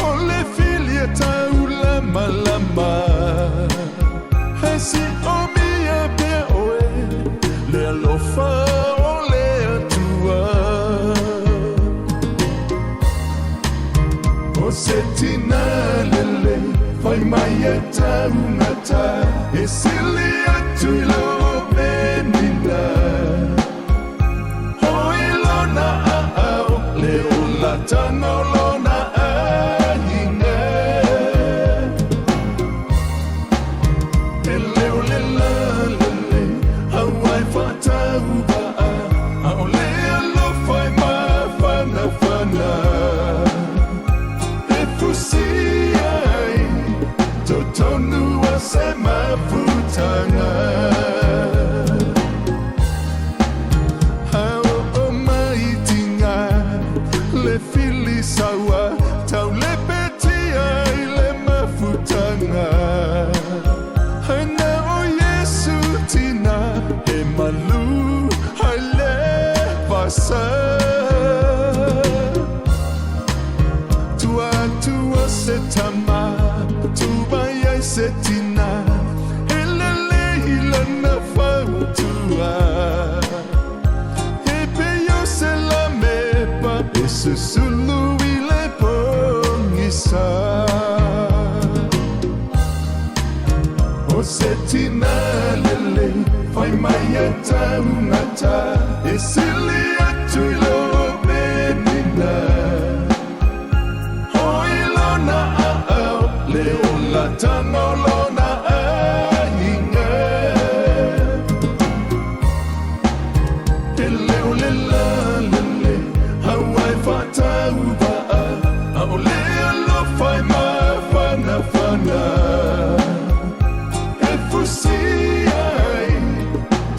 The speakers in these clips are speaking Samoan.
O le filia taulamalama E siomia pea oe Le alofa o le Atua. O se tina lelei fai mai e taugata E sili atu i lo penina O i lona aao le olatanga o lona aiga. E leo le lalelei auai faatauvaa A o le alofa e mafanafana E fusi ai totonu o se mafutaga. A oo mai tiga le fili saua taulepetia i le mafutaga. Ai na o Iesu tina e malu ai le vasa. Tua atu o se tama, tu mai ai se tina, e lelei lana fautua. E pei o se lamepa e susulu i le pogisa. O se tina lelei fai mai e taugata E sili atu i lo penina O i lona aao le olatanga o lona aiga. E leo le lalelei auai faatauvaa A o le alofa e mafanafana E fusi ai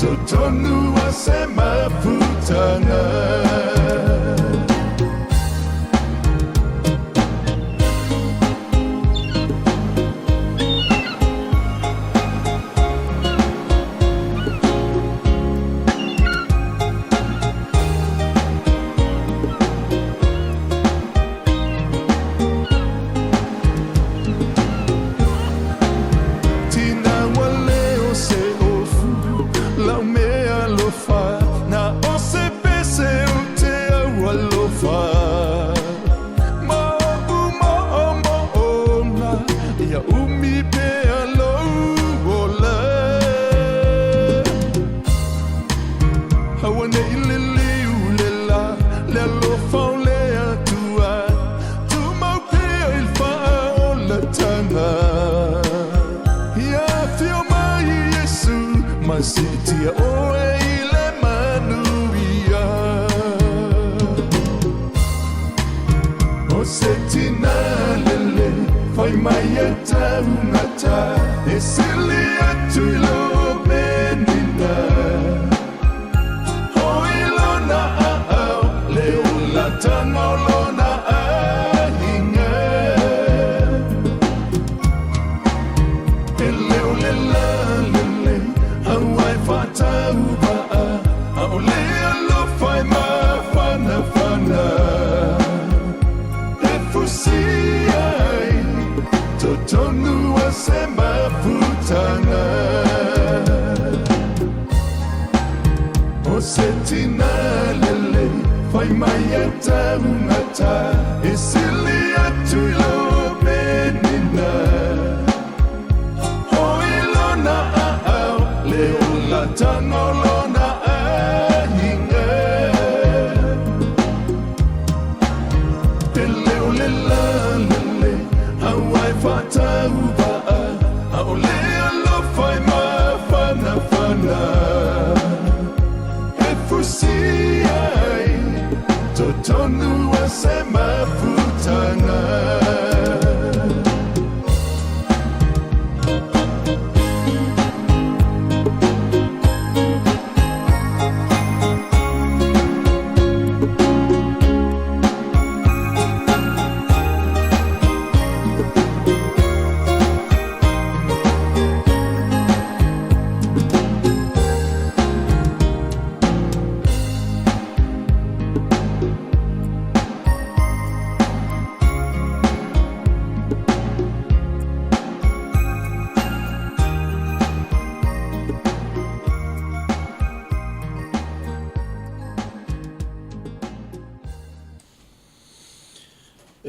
totonu o se mafutaga. Tina wale o se ofu lau mea alofa Na o se pese o te au alofa Ma o mo o mo ona Ia umi pea lou ola. Aua nei liliu le la le alofa o le Atua Tumau pea i le faaolataga Ia afio mai Iesu ma siitia oe i le manuia. O se tina lelei fai mai e taugata E sili atu i lo penina O i lona aao le olatanga o lona aiga. E leo le lalelei auai faatauvaa A o le alofa e mafanafana E fusi ai totonu o se mafutaga. O se tina lelei fai mai e taugata E sili atu i lo penina O i lona aao le olatanga o lona aiga. E leo le lalelei auai faatauvaa A o le alofa e mafanafana E fusi ai totonu o se mafutaga.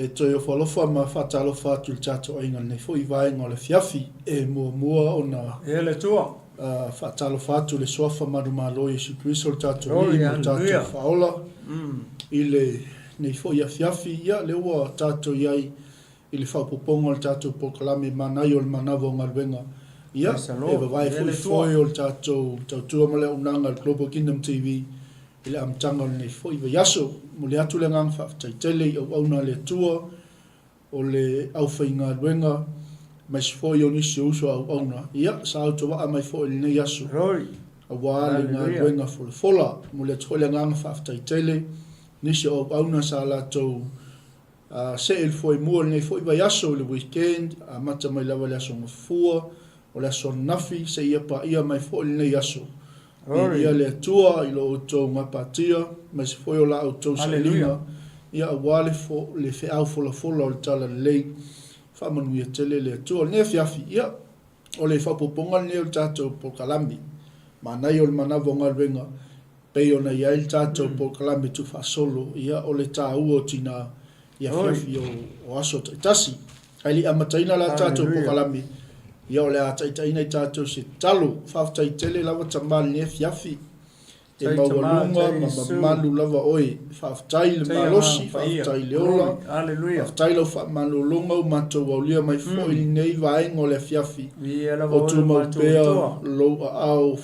E toe ofo alofa ma faatalofa atu i le tatou aiga i lenei foi vaega o le afiafi. E muamua ona. E le Atua. Faatalofa atu i le Suafa manumalo o Iesu Keriso le tatou Alii ma le tatou Faaola i lenei foi afiafi. Ia, lea ua tatou i ai i le faaopoopoga o le tatou polokalame Manaia o le Manava o Galuega. Ia, e vavae foi foe o le tatou tautua ma le auaunaga a le Global Kingdom TV i le amataga o lenei foi vaiaso. Momoli atu le agaga faafetai tele i auauna a le Atua, o le aufaigaluega, aemaise foi o nisi o uso a auauna, ia, sa autovaa mai foi i lenei aso, aua le galuega folafola. Momoli atu foi le agaga faafetai tele nisi o auauna sa latou see i le foemua i lenei foi vaiaso i le weekend, amata mai lava i le aso Gafua, o le aso ananafi, seia paia mai foi lenei aso. Viia le Atua i lo outou gapatia, aemaise foi o la outou sailiga, ia aua le le feau folafola o le Talalelei. Faamanuia tele le Atua. O lenei afiafi, ia, o le faaopoopoga lenei o le tatou polokalame. Manaia o le manava o galuega, pei ona i ai le tatou polokalame tuufaasolo, ia, o le taua o tina i afiafi o aso taitasi. Ae le i amataina la tatou polokalame, ia o le a taitaiina i tatou se tatalo. Faafetai tele lava tama i lenei afiafi. E maualuga ma mamalu lava oe. Faafetai i le malosi, faafetai i le ola, faafetai lau faamalologa ua matou aulia mai foi i lenei vaega o le afiafi. O tumau pea lou aao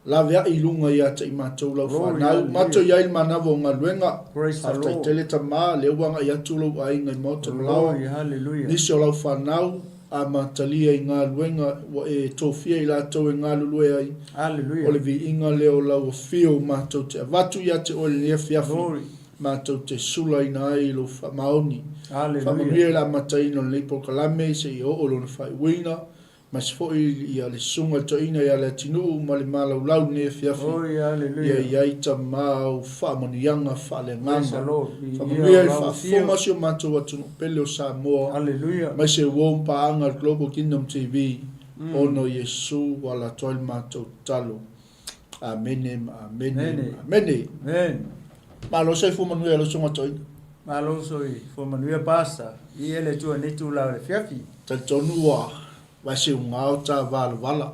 Laveai i luga ia te i matou lau fanau. Matou i ai le manava o galuega. Faafetai tele tama, lea ua agai atu lou aiga i Maota Malaoa. Nisi o lau fanau amatalia i galuega ua e tofia i latou e galulue ai. O le viiga lea o lau afio matou te avatu ia te oe lenei afiafi, matou te sulaina ai i lou faamaoni. Faamanuia i le amataina o lenei polokalame seia oo i lona faaiuina. Aemaise foi ia le Susuga i le Toeaina ia Leatinuu ma le malaulau i lenei afiafi, ia i ai tama au faamanuiaga faaleagaga. Faamanuia i le faafofoga o si o matou atunuu pele o Samoa, aemaise uo ma paaga a le Global Kingdom TV, ona o Iesu ua ala atu ai le matou tatalo. Amene ma amene ma amene. Malo soifua manuia lau Susuga Toeaina. Malo soifua manuia Pastor. Viia le Atua i lenei itula o le afiafi. Talitonu ua vaeseuga o ta valavala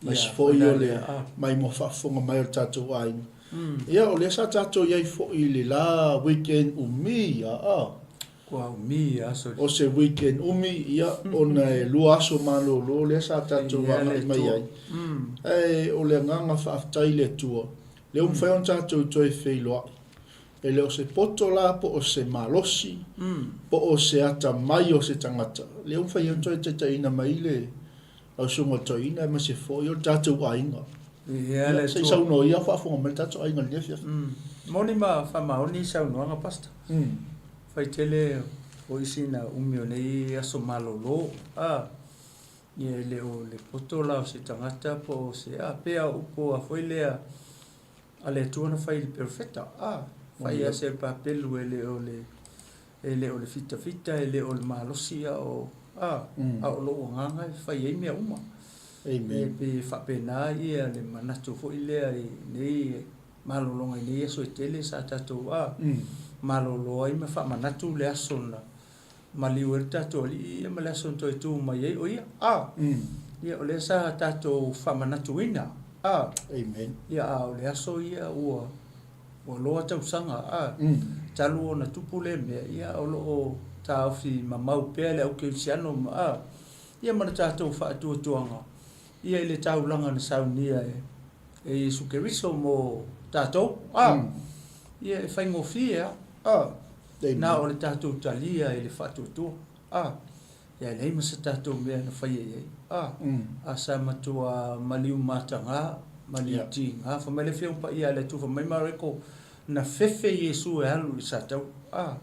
aemaise foi o le maimoa faafofoga mai o le tatou aiga. Ia o lea sa tatou i ai foi i le la weekend umi aa. Kua umi aso. O se weekend umi ia ona e lua aso malolo lea sa tatou agai mai ai. Ae o le agaga faafetai i le Atua lea ua mafai ona tatou toe feiloai. E le o se poto la po o se malosi po o se atamai o se tagata lea ua mafai ona toe taitaiina mai le lau Susuga i le Toeaina aemaise foi o le tatou aiga. Ia, se i saunoa ia o faafofoga mai le tatou aiga i lenei afiafi. Moni ma faamaoni saunoaga Pastor. Fai tele o isi na umi o nei aso malolo a ia e le o le poto la o se tagata po o se a pei a o upu a foi lea a le Atua na fai i le perofeta a fai a se papelu e le o le e le o le fitafita e le o le malosi a o a a o lou agaga e fai ai mea uma. Amen. E pei e faapena ia le manatu foi lea i nei malologa i nei aso e tele sa tatou a malolo ai ma faamanatu le aso na maliu ai le tatou Alii ia ma le aso na toe tu mai ai o ia a ia o lea sa tatou faamanatuina a Amen. Ia a o le aso ia ua ua loa tausaga a talu ona tupu lea mea ia o lo o taofi mamau pea le au kerisiano ma a ia ma le tatou faatuatuaga ia i le taulaga na saunia e e Iesu Keriso mo tatou, a, ia e faigofie a, a, na o le tatou talia i le faatuatua, a, ia e leai ma se tatou mea na faia i ai, a, a sa matua maliu mataga, maliu tiga, fai mai le Afioga Paia a le Atua, fai mai Mareko, na fefe Iesu e alu i le satauro, a,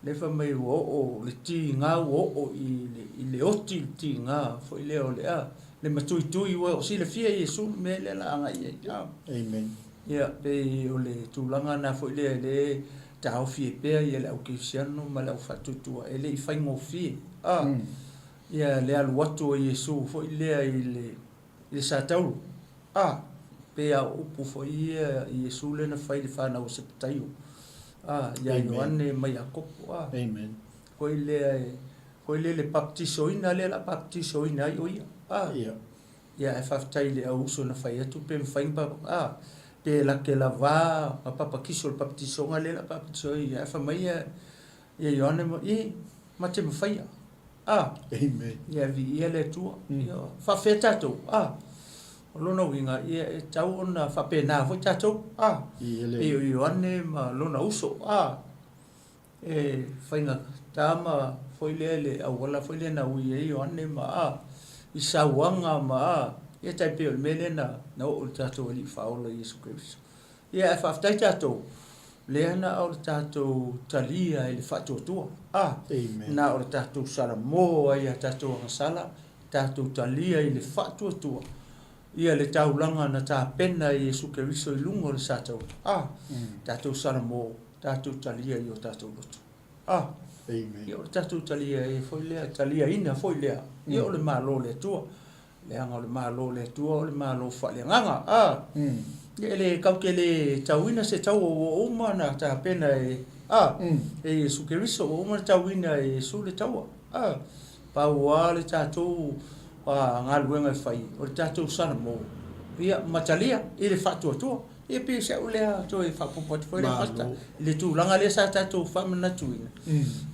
lea fai mai ua oo le tiga ua oo i le oti le tiga foi lea o le a, le matuitui ua oo silafia e Iesu le mea lea la agai i ai. A. Amen. Ia, pei o le tulaga na foi lea e taofi ai pea ia le au kerisiano ma le au faatuatua e le i faigofie. A. Ia le alu atu o Iesu foi lea i le i le satauro. A, pei a o upu foi ia i Iesu lea na fai i le fanau o Sepetaio, a, ia Ioane ma Iakopo, a. Amen. Foi lea e, foi lea le papatisoina lea o le a papatisoina ai o ia. A. Ia. Ia ae faafetai i le au uso na fai atu pe mafai ona papa, a, pe lake lava ona papatiso i le papatisoga lea o le a papatiso ai ia. Ae fai mai ia, ia Ioane ma, i, ma te mafaia. A. Amen. Ia viia le Atua. Ia, faafefea tatou? A. O lona uiga, ia e tatau ona faapena foi tatou. A. Pei o Ioane ma lona uso. A. E faigata ma foi lea le auala foi lea na ui ai Ioane ma a i sauaga ma a ia tai pei o le mea lea na na oo i le tatou Alii Faaola Iesu Keriso. Ia ae faafetai tatou lea na o le tatou talia i le faatuatua. A Amen. Na o le tatou salamo ai a tatou agasala, tatou talia i le faatuatua ia le taulaga na tapena e Iesu Keriso i luga o le sataua. A tatou salamo tatou talia i o tatou loto. A, Amen. Ia o le tatou talia e foi lea, taliaina foi lea, ia o le Malo o le Atua. Leaga o le Malo o le Atua o le Malo faaleagaga. A, ia e le kau te le tauina se taua ua uma ona tapena e, a, e Iesu Keriso, ua uma ona tauina e Iesu le taua. A, pau lava le tatou a, galuega e fai, o le tatou salamo, ia ma talia i le faatuatua. Ia pei o si au lea toe faaopoopo atu foi lea Pastor i le tulaga lea sa tatou faamanatuina,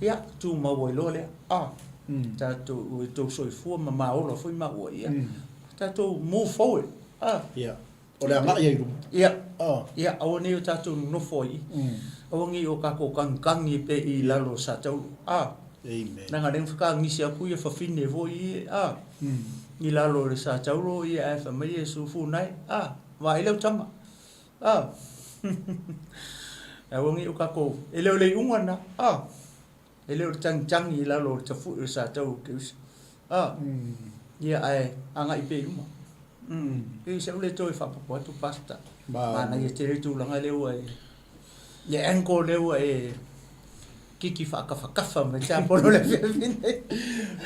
ia tumau ai loa lea, a tatou i tou soifua ma maola foi maua, ia tatou move forward, a. Ia, o le agai ai i luma. Ia, ia aua ne i o tatou nonofo ai i, aua ne i o tatou tagitagi pea i lalo o Satauro, a. Amen. Leaga lea na fakaagisi atu ia fafine foi ia, a, i lalo o le Satauro, ia ae fai mai Iesu, Funai, a. Vaai lau tama. Ah. Aua nei o tatou, e le o le iuga lena. Ah. E le o le tagitagi i lalo o le tafui o le satau o Keriso. Ah. Ia ae agai pea i luma. Pei se ule toe faaopoopo atu Pastor. Manaia tele le tulaga lea ua e, le angle lea ua e kiki faakafakafa mai tiapolo le afiafi nei.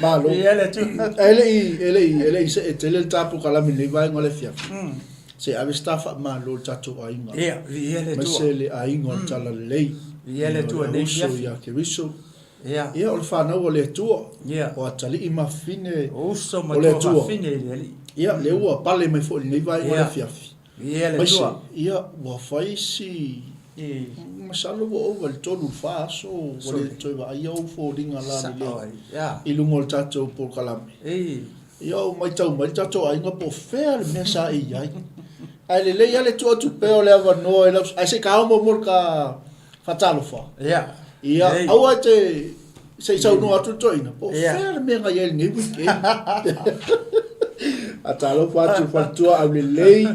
Malo. Ia le Atua. E le i, e le i, e le i see tele le ta polokalame i lenei vaega o le afiafi. Se i ave se ta faamalo i le tatou aiga. Ia, viia le Atua. Aemaise le aiga o le Talalelei. Viia le Atua i lenei afiafi. O le uso ia Keriso. Ia. Ia, o le fanau a le Atua. Ia. O atalii ma fafine o uso ma tuafafine o le Atua. I le Alii. Ia, lea ua pale mai foi i lenei vaega o le afiafi. Viia le Aemaise, Atua. ia, ua fai si, masalo ua ova i le tolu i le fa aso ua le toe vaaia ou foliga lalelei i luga o le tatou polokalame. Ia, ua matau mai le tatou aiga po o fea le mea sa e i ai. Ae lelei lava le tuu atu pea o le avanoa i lau, ae se i ta ao muamua le ta faatalofa. Ia, aua e te, se i saunoa atu le toeaina, po o fea le mea na i ai i lenei weekend. Faatalofa atu i le faletua aulelei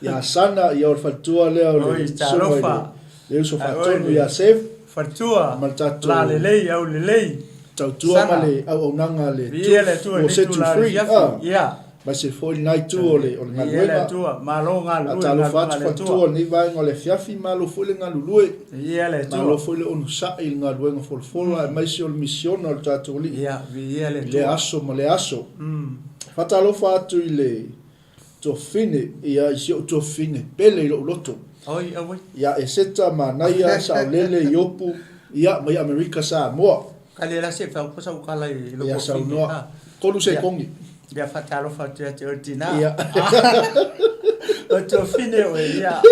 ia Sana, ia o le faletua lea o le susuga i le uso faatonu ia Sef. Faletua, Ma le tatou lalelei, aulelei, tautua ma le auaunaga a le Truth will set you free. Aemaise foi lena itu o le galuega. Faatalofa atu faletua i lenei vaega o le afiafi, malo foi le galulue, malo foi le onosai i le galuega folafola aemaise o le misiona o le tatou Alii i lea aso ma lea aso. Faatalofa atu i le tuafafine, ia i si ou tuafafine pele i lou loto, ia Eseta Manaia Saolele Iopu, ia mai Amerika Samoa. Ia saunoa, tolu sekoni. Ia faatalofa atu ia te oe tina. Ia. O tuafine oe, ia.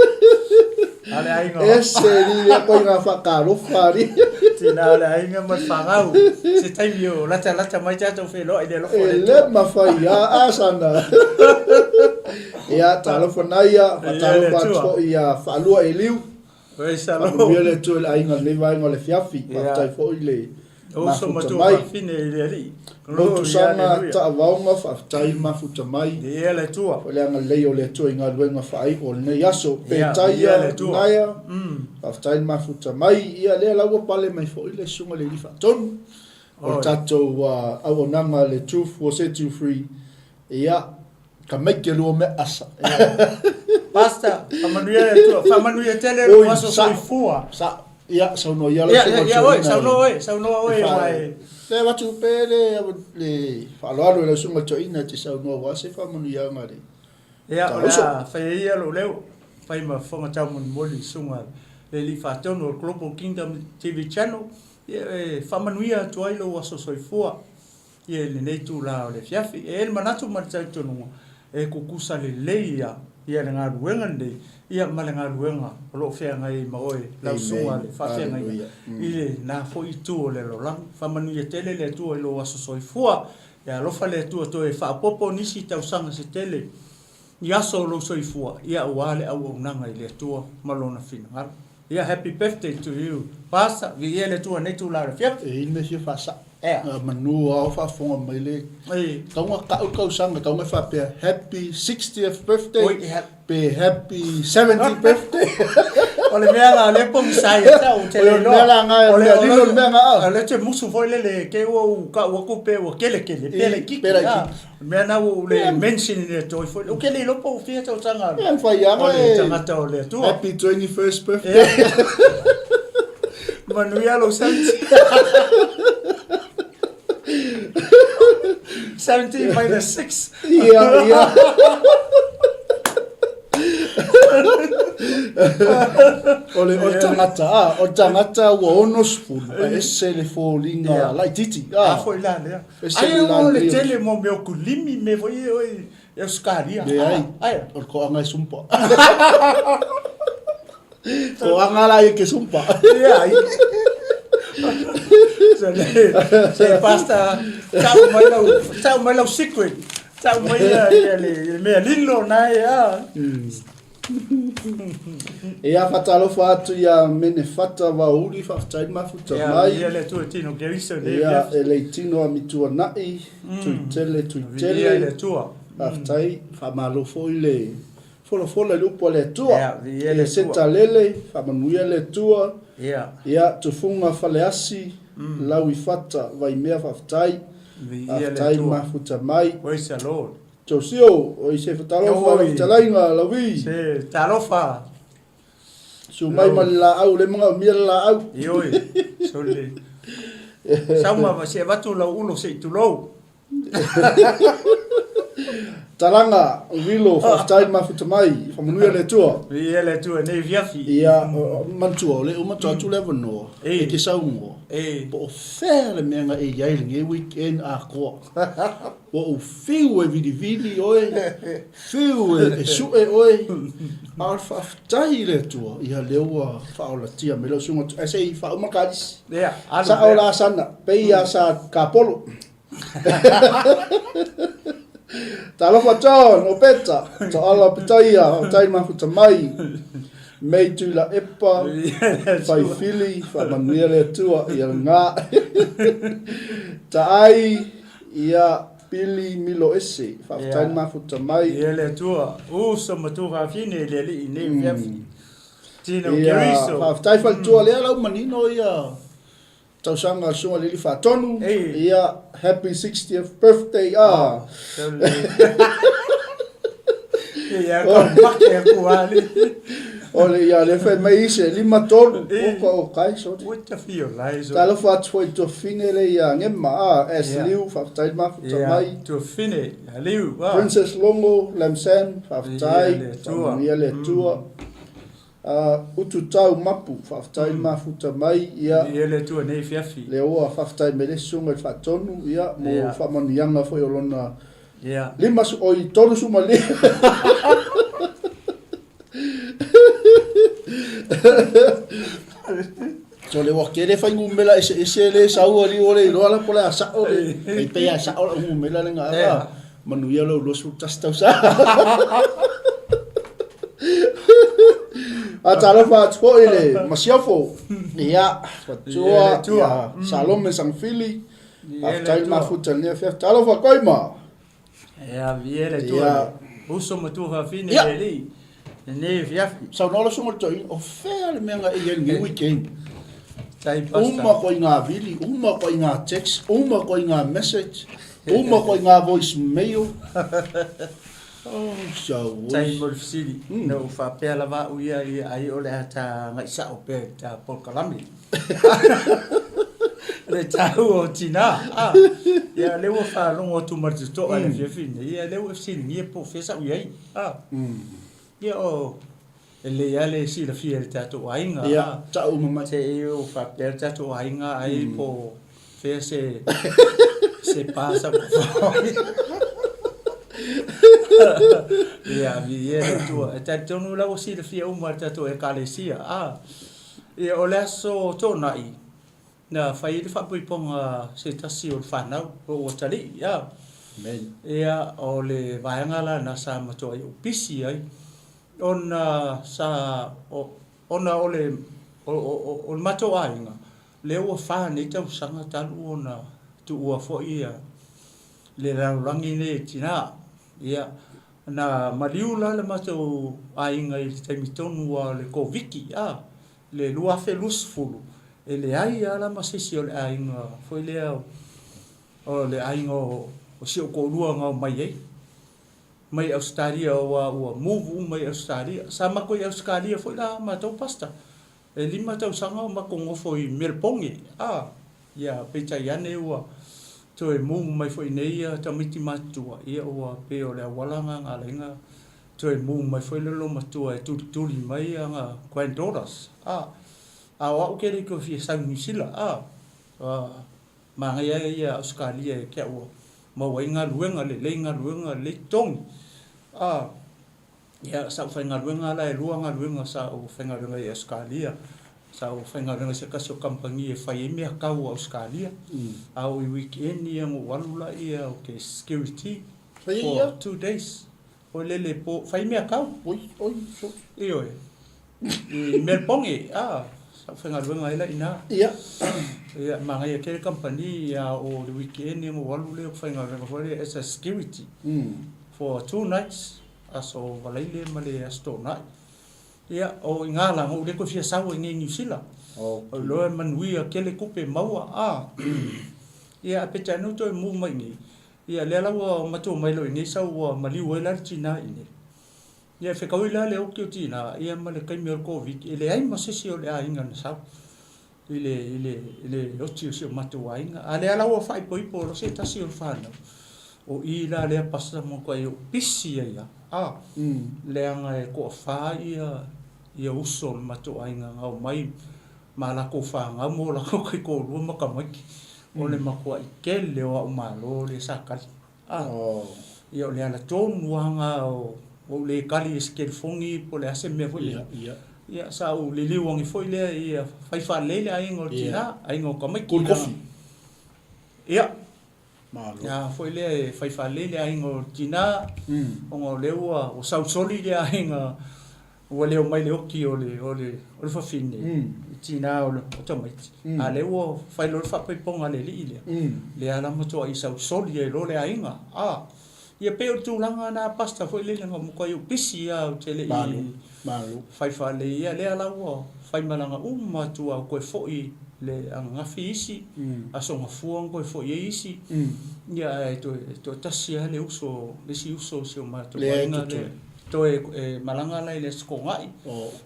A le aiga. Ese ni lea koe ngā whakaalofa ari. Tina o le aiga ma le whangau. Se taimi o lata lata mai tātou wheloa i le alofa o le E le mawhai a asana. Ia, talofa naia, whatalofa atu foi ia whaalua e liu. Oi, shalom. Faamanuia le Atua i le aiga i lenei vaega o le afiafi. Faafetai foi i le Uso mafuta matua mai. fafine i le Alii. Motusaga taavaoga, faafetai i le mafuta mai. Viia le Atua. O le agalelei o le Atua i galuega faaiu o lenei aso. Ia, Petaia, viia le Atua. Naea, faafetai i le mafuta mai. Ia, lea la ua pale mai foi le Susuga i le Alii Faatonu o le Oi. tatou auaunaga le Truth Will Set You Free. Ia, ka make lua mea asa. Pastor, faamanuia le Atua, faamanuia tele lou aso soifua. Sa, ia, saunoa ia lau Ia, susuga ia, ia, i le oi, toeaina saunoa oe, saunoa e oe, fa- aua e. Le avatu pea le, le faaaloalo i lau susuga i le toeaina e te saunoa aua se faamanuiaga le Ia, o le Tauso. a fai ai ia lou leo, fai ma fofoga taumolimoli i le susuga i le Alii Faatonu o le Global Kingdom TV Channel. Ia, e faamanuia atu ai lou aso soifua ia i lenei itula o le afiafi. E i ai le manatu ma le talitonuga e tutusa lelei ia ia le galuega lenei ia ma le galuega o lo o feagai ai ma oe lau susuga le faafeagaiga i lena foi itu o le lalolagi. Faamanuia tele le Atua i lou aso soifua. Ia alofa le Atua toe faaopoopo nisi tausaga se tele i aso o lou soifua ia aua le auaunaga i le Atua ma Lona finagalo. Ia happy birthday to you Pastor, viia le Atua i lenei itula o le afiafi. E i ai le mea e fia faasao. Ea. Manu a o faafofoga mai le tauga tau le tausaga tauga e faapea happy 60th birthday Oi, pe happy 70th birthday. O le mea la lea pogisa ia te au ou te le iloa. O le mea la na o le lilo le mea na. O lea te musu foi lele te ua ou tau atu pe ua kele kele pe laitiiti. Pe laitiiti. O le mea na ua ou le mention ina atu ai foi. Ou te le iloa po o fia tausaga o le tagata o le Atua. Happy 21st birthday. Manuia lou 70. 70 minus 6. Ia, ia. O le, o le tagata, a, o le tagata ua 60, ae ese le foliga laitiiti. A foi la lea. Ai ua le tele mo mea o kulimi me foi e oi e Australia. Leai, o le toaga e sumpa. Toaga la ia ke sumpa. Leai. Se pasta, tau mai lau, tau mai lau secret. Tau mai ia, ia le mea lilo na e a. Ia faatalofa atu ia Menefata Vaouli, faafetai mafuta mai. Ia le Atua tino Keriso nei Ia e Leitino Amituana'i, Tuitele Tuitele. Viia le Atua. Faafetai, faamalo foi le folafola i le upu a le Atua. Ia, viia le Atua. Seta Lele, faamanuia le Atua. Ia. Ia Tufuga Faleasi, Lauifata Vaimea faafetai. Viia le Atua. Faafetai mafuta mai. Praise the Lord. Josio, oi se talofa lau fetalaiga Lauvi. Se talofa. Susu mai ma le laau, le manaomia le laau. Ioe, sole. Sau ma se avatu lau ulo se i tulou. Talaga, Vilo, faafetai mafuta mai, faamanuia le Atua. Viia le Atua nei afiafi. Ia, manatua, o lea ua matua atu le avanoa, e te saunoa, po o fea le mea na e i ai lenei weekend atoa. Ua ou fiu e vilivili oe, fiu e sue oe, a o le faafetai i le Atua, ia lea ua faaolatia mai lau susuga, ae se i faauma le kalisi. Ia, alu Sao pea. la sana, pei a sa kapolo. Talofa John, o Peta, Toala o Petaia, faafetai mafuta mai. Mei Tuilaepa, Faifili, faamanuia le Atua, ia lena. Taai, Ia Pili Milo Ese, faafetai le mafuta mai. Ia le Atua, uso ma tufafine i le Alii nei afiafi. Tino Ia, Keriso. faafetai faletua lea lau manino ia tausaga a le Susuga i le Alii Faatonu. Ia, happy 60th birthday ah. Ia, kau make aku ali. O le ia le fai mai ise 53 oka o kai sorry. Ua tawhio lai so. Talofa atu foi tuafine le ia Ngema a S Liu faafetai le mafuta mai. Tuafine ia Liu a. Princess Longo Lamsan faafetai faamanuia le Atua. Utu Tau Mapu faafetai le mafuta mai ia. Viia le Atua nei afiafi. Le ua faafetai mai le susuga i le Faatonu ia mo faamanuiaga foi o lona Lima oi 35. So le ua tele fuainumera eseese le sau ali o le iloa la po o le a sao le e pei a sao lau numera le ga manuia lou 21 tausaga. A talofa atu foi le Masiofo. Ia, Fatua, ia Salome Sangafili. Faafetai le mafuta i lenei afiafi. Talofa Koima. Ia, viia le Atua. Uso ma tuafafine i le Alii lenei afiafi. Saunoa lau susuga i le toeaina, o fea le mea na e i ai lenei weekend? Uma koe i ngā vili, uma koe i ngā text, uma koe i ngā message, uma koe i ngā voice mail. Oh, Faafetai mo le fesili. Na ou faapea lava au ia ia ai o le a ta agai sao pea i ta polokalame. Le taua o tina. Ah, ia lea ua faalogo atu ma le totoa i le afiafi nei, ia lea ua e fesiligia po o fea sa ou i ai. Ah. Ia o. E lelei lava le silafia e le tatou aiga. Ia, tau uma mai. Se i ou faapea le tatou aiga ai po o fea se se pa sa ou ai. Ia, viia le Atua. E talitonu la ua silafia uma e le tatou Ekalesia. Ia, o le aso Toonai, na fai ai le faapoipoga a se tasi o le fanau, o lou atalii. Amen. Ia, o le vaega la lena sa matuai ou pisi ai, Ona sa, ona o le, o le matou aiga, lea ua fa nei tausaga talu ona tuua foi le lalolagi nei e tina. Ia, na maliu la le matou aiga i le taimi tonu lava o le Koviti, a, le 2020, e leai lava la ma se isi o le aiga foi lea, o le aiga o si ou toalua na omai ai. Mai Ausetalia aua ua move uma i Ausetalia. Sa matou i Ausetalia foi la matou pastor. E 5 tausaga o matou nofo i Melbourne a ia peitai ane ua toe move mai foi nei ia tamaiti matutua ia ua pei o le auala na na ala ai na toe move mai foi le loomatua e tulituli mai ana granddaughters a. A o au ou te le toe fia sau i Niu Sila a. Manaia ia Ausetalia e te au ua maua ai galuega lelei galuega lelei totogi. A, ia sa ou faigaluega la e lua galuega sa ou faigaluega ai i Ausetalia. Sa ou faigaluega i se tasi o kamupani e fai ai meatau a Ausetalia. A oo i weekend ia ona ou alu laia ou te security for 2 days. Foi lele po fai meatau. Oi, oi, so. Ioe. I Melbourne, a, sa ou faigaluega ai la i ina. Ia. Ia, manaia tele kamupani, a o le weekend ona ou alu lea ou faigaluega foi lea as a security for 2 nights, aso Valaile ma le aso Toonai. Ia, o i ina la, na ou le toe fia sau ai nei i Niu Sila. Ou iloa e manuia tele tupe e maua, a. Ia, ae peitai ane ua toe move mai i inei. Ia, lea la ua matua mai loa i inei sau ua maliu ai la le tina i inei. Ia e fetaui la le oti o tina ia ma le taimi o le Koviti e leai ma se isi o le aiga na sau i le i le i le oti o si o matou aiga. A lea la ua faaipoipo loa se tasi o le fanau, o i la lea pastor ma matuai ou pisi ai lava, a, leaga e toafa ia ia uso o le matou aiga na omai ma latou fanau ma o latou taitoalua ma tamaiti. O le matuai tele o au malo lea sa tali. A, ia o le ala tonu lava lena o ou le tali i se telefoni po o le a se mea foi lea. Ia sa ou liliu ane foi lea ia fai faalelei le aiga o le tina, aiga o tamaiti. Cool coffee. Ia. Malo. Ia foi lea e fai faalelei le aiga o le tina, ona o lea ua sau soli le aiga Ua leo mai le oti o le, o le, o le fafine, le tina o, o tamaiti, a lea ua fai loa le faapaipoga a le alii lea, lea la matuai sausoli ai loa le aiga. A, ia pei o le tulaga na Pastor foi lele na matuai ou pisi lava ou te le i fai faalelei, ia lea la ua faimalaga uma atu lava ua toe foi le ananafi isi, Aso Gafua na toe foi ai isi, ia ae toe toatasi lava le uso, le isi uso o si o matou aiga lea. Toe malaga la i le Aso Toonai,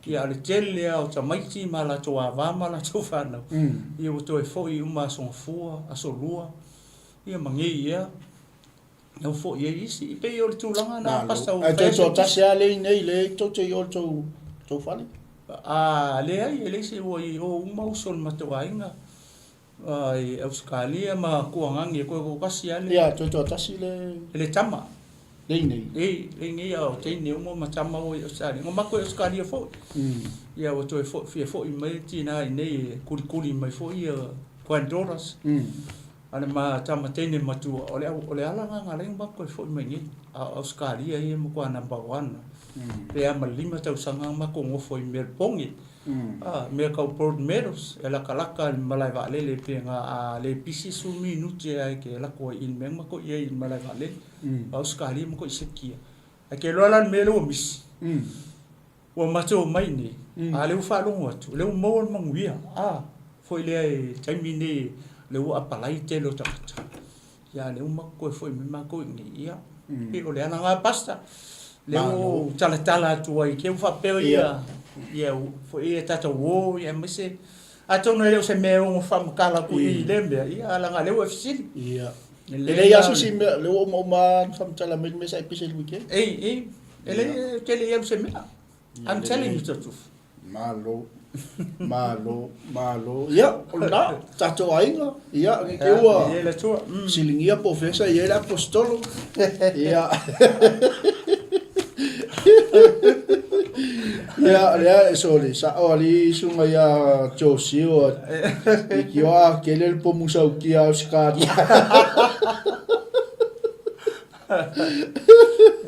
ia a o le tele lava o tamaiti ma latou ava ma latou fanau, ia ua toe foi uma Aso Gafua, Aso Lua, ia ma nei ea, ua foi ai isi. E pei o le tulaga lena Pastor ua Ae fai toe ai se toatasi lava lea i inei lea tou te i o i le tou fale? A, leai, e leai se, ua i o uma uso o le matou aiga. I Ausetalia ma Kuangangi e koe toatasi lava le. Ia, toe toatasi le. Le tama. Le i nei. Le, le i nei a o teine uma ma tama ua i Ausetalia. Na matou i Ausetalia foi. Ia ua toe foi, fia foi mai le tina i nei e kulikuli mai foi ia granddaughters. A le ma tama teine matua, o le, o le ala lena na ala ai ona matou toe foi mai nei. A o Ausetalia ia e matua number one. Pe a ma le 5 tausaga na matou nofo i Melbourne. A, mea tau Broadmeadows, e latalata i le malae vaalele pe na a le pisi 10 minute lava e te alu atu ai i le mea na matou i ai i le malae vaalele. A o Ausetalia matou i sekia. Ae te iloa la le mea lea ua misi, ua matou omai i inei, a lea ua faalogo atu, o lea ua maua le manuia, a, foi lea i le taimi lenei lea ua apalai le tele o tagata. Ia a lea ua matou toe foi mai matou i inei, ia, pei o le ala lena Pastor, lea ua ou talatala atu ai te i ua faapea ia, ia foi ia tatou o ia aemaise, atonu e le o se mea e ono faamatala atu i i lea mea, ia ae leaga o lea ua e fesili. Ia. E leai lava se isi mea, lea ua uma uma lava ona faamatala mai le mea sa e pisa i le weekend. Ei, ei, e leai, ou te le i alu i se mea. I'm telling you the truth. Malo, malo, malo. Ia, o lena, tatou aiga, ia, ne te ua siligia po o fea sa i ai le aposetolo. Ia, ia, lea, sole, sa'o alii susuga ia Josio, leitioa a kele le pomu saukia a Ausetalia.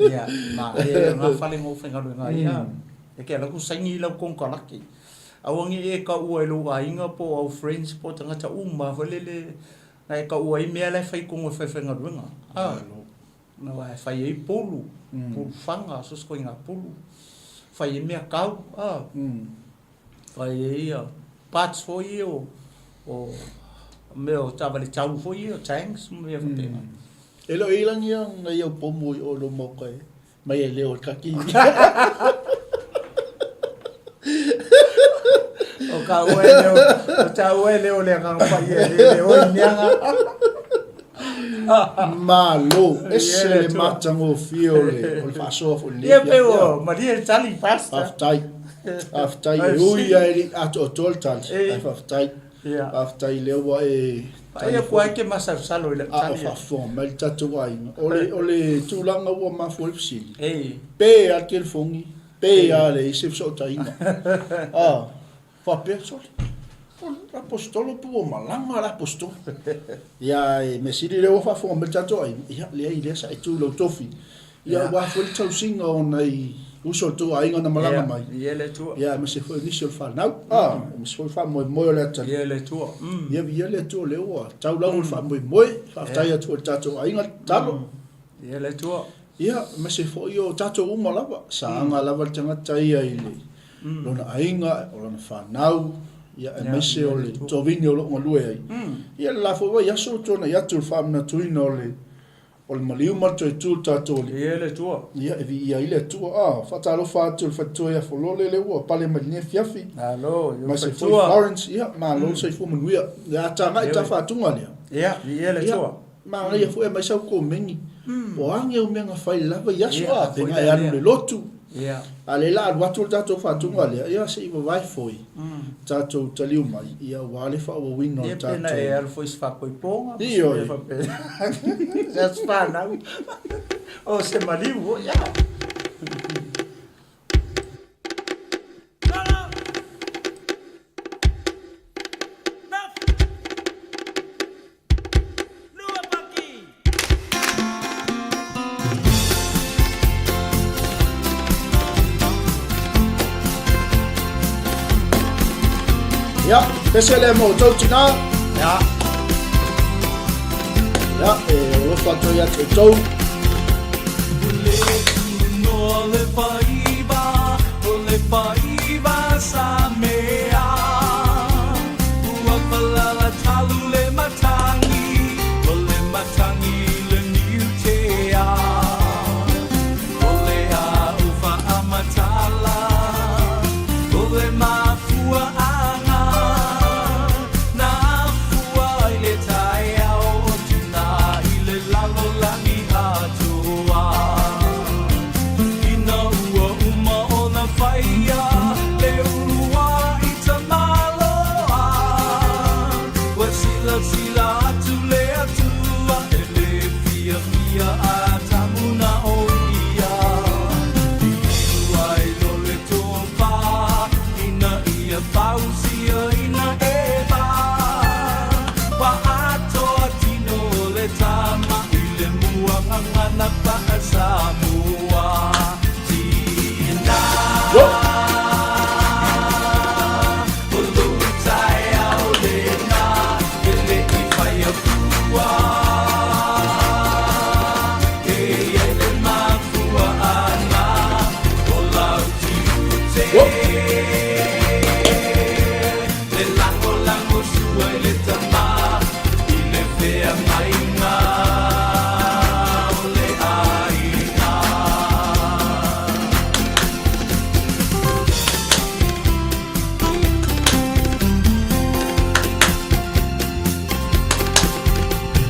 Ia, ma e ngā whare ngō whaigaluega ai, a, e ke ala ku saini i lau konokarake. Aua nge e kaua e lou aiga po o au friends po o tagata uma foi lele na e kaua ai mea la e fai kogo e faifaigaluega. A, na wa e fai ai pulu, pulu fanga, so se koiga pulu, fai ai mea kau, a. Fai ai ia parts foi ia o, o mea o taavale tau foi ia, tanks ma mea faapena. E le o i lagi ia nai au pomu i o lou maoka e mai e leo i kaki. O ka ua e leo, o ta ua e leo le agaga paia e le leo i meaga. Malo, ese le matagofie o le, o le faasoa foi lenei Ia pe ua malie le tali, Pastor. Faafetai. Faafetai. E ui lava e le i atoatoa le tali, ae faafetai. Faafetai lea ua e tali foi. Vaai aku e masalosalo i lau tali. A o faafofoga mai le tatou aiga. O le, o le tulaga ua mafua ai le fesili, pe lava le telefoni, pe lava leai se fesootaiga. A. Faapea, sole, o le Aposetolo pe ua malaga le Aposetolo. Ia, e mea sili lea ua faafofoga mai le tatou aiga, ia, leai, lea sa e tu i lou tofi. Ia, aua foi le tausiga o nai uso o le tou aiga na malaga mai. Ia, le Atua. Ia, aemaise foi o nisi o le fanau. A, aemaise foi le faamoemoe o le atalii. Ia, le Atua. Ia, viia le Atua o lea ua tau lau le faamoemoe. Faafetai atu foi i le tatou aiga, tatalo. Ia, le Atua. Ia, aemaise foi o tatou uma lava, sa aga lava le tagata ia i le lona aiga, o lana fanau, ia, aemaise o le tovini o lo o galue ai. Ia, le la foi vaiaso ua tuanai atu le faamanatuina o le o le maliu ma le toe tu o le tatou Alii. Ia le Atua. Ia, e viia ai le Atua. A, faatalofa atu i le faletua ia Folole lea ua pale mai lenei afiafi. Malo, i ou Aemaise foi faletua. Florence, ia, malo le soifua manuia. Ia, a tagai i tafaatuga lea. Ia, viia le Ia, Atua. Manaia foi aumai sau komeni. O a ni au mea na fai lava i aso a, pe na e alu i le lotu. A lea la alu atu le tatou faatuga lea, ia se i vavae foi tatou taliu mai, ia aua le faaauauina o le tatou. Ia pe na e alu foi i se faapoipoga ma se mea faapena. Se aso fanau, o se maliu foi, ia. Ia, pese lea mo outou tinā. Ia. Ia, e alofa atu ai ia te outou.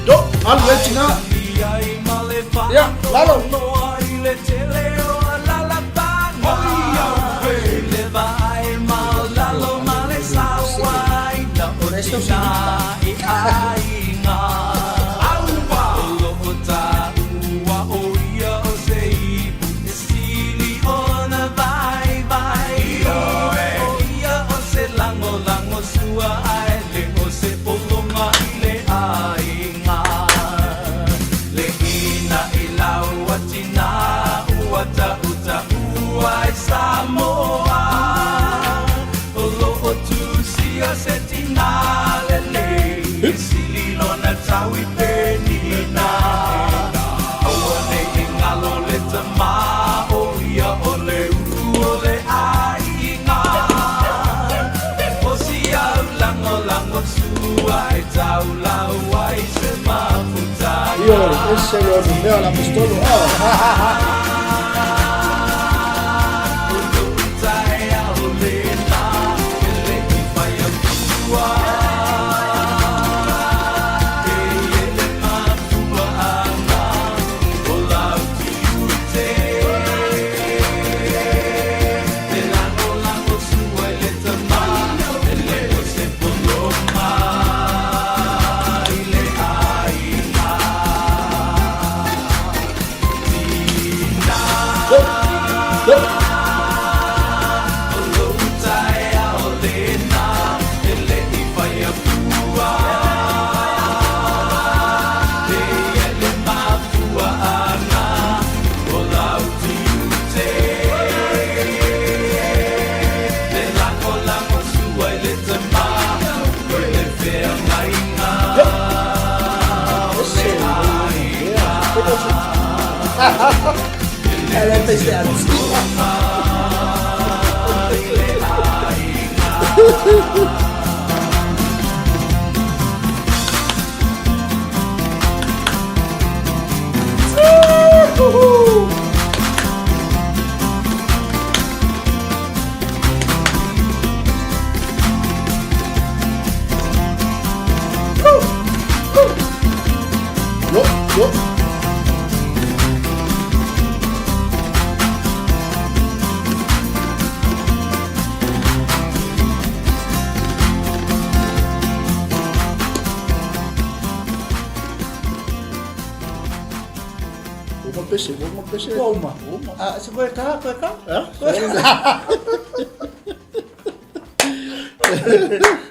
Do, alu e tina. Ia, lalo. Ese le onomea o le Aposetolo. Ah. Yo, yo. Uma pese, uma pese. Ua uma. Uma. Ah, se koe ka, koe ka? Eh?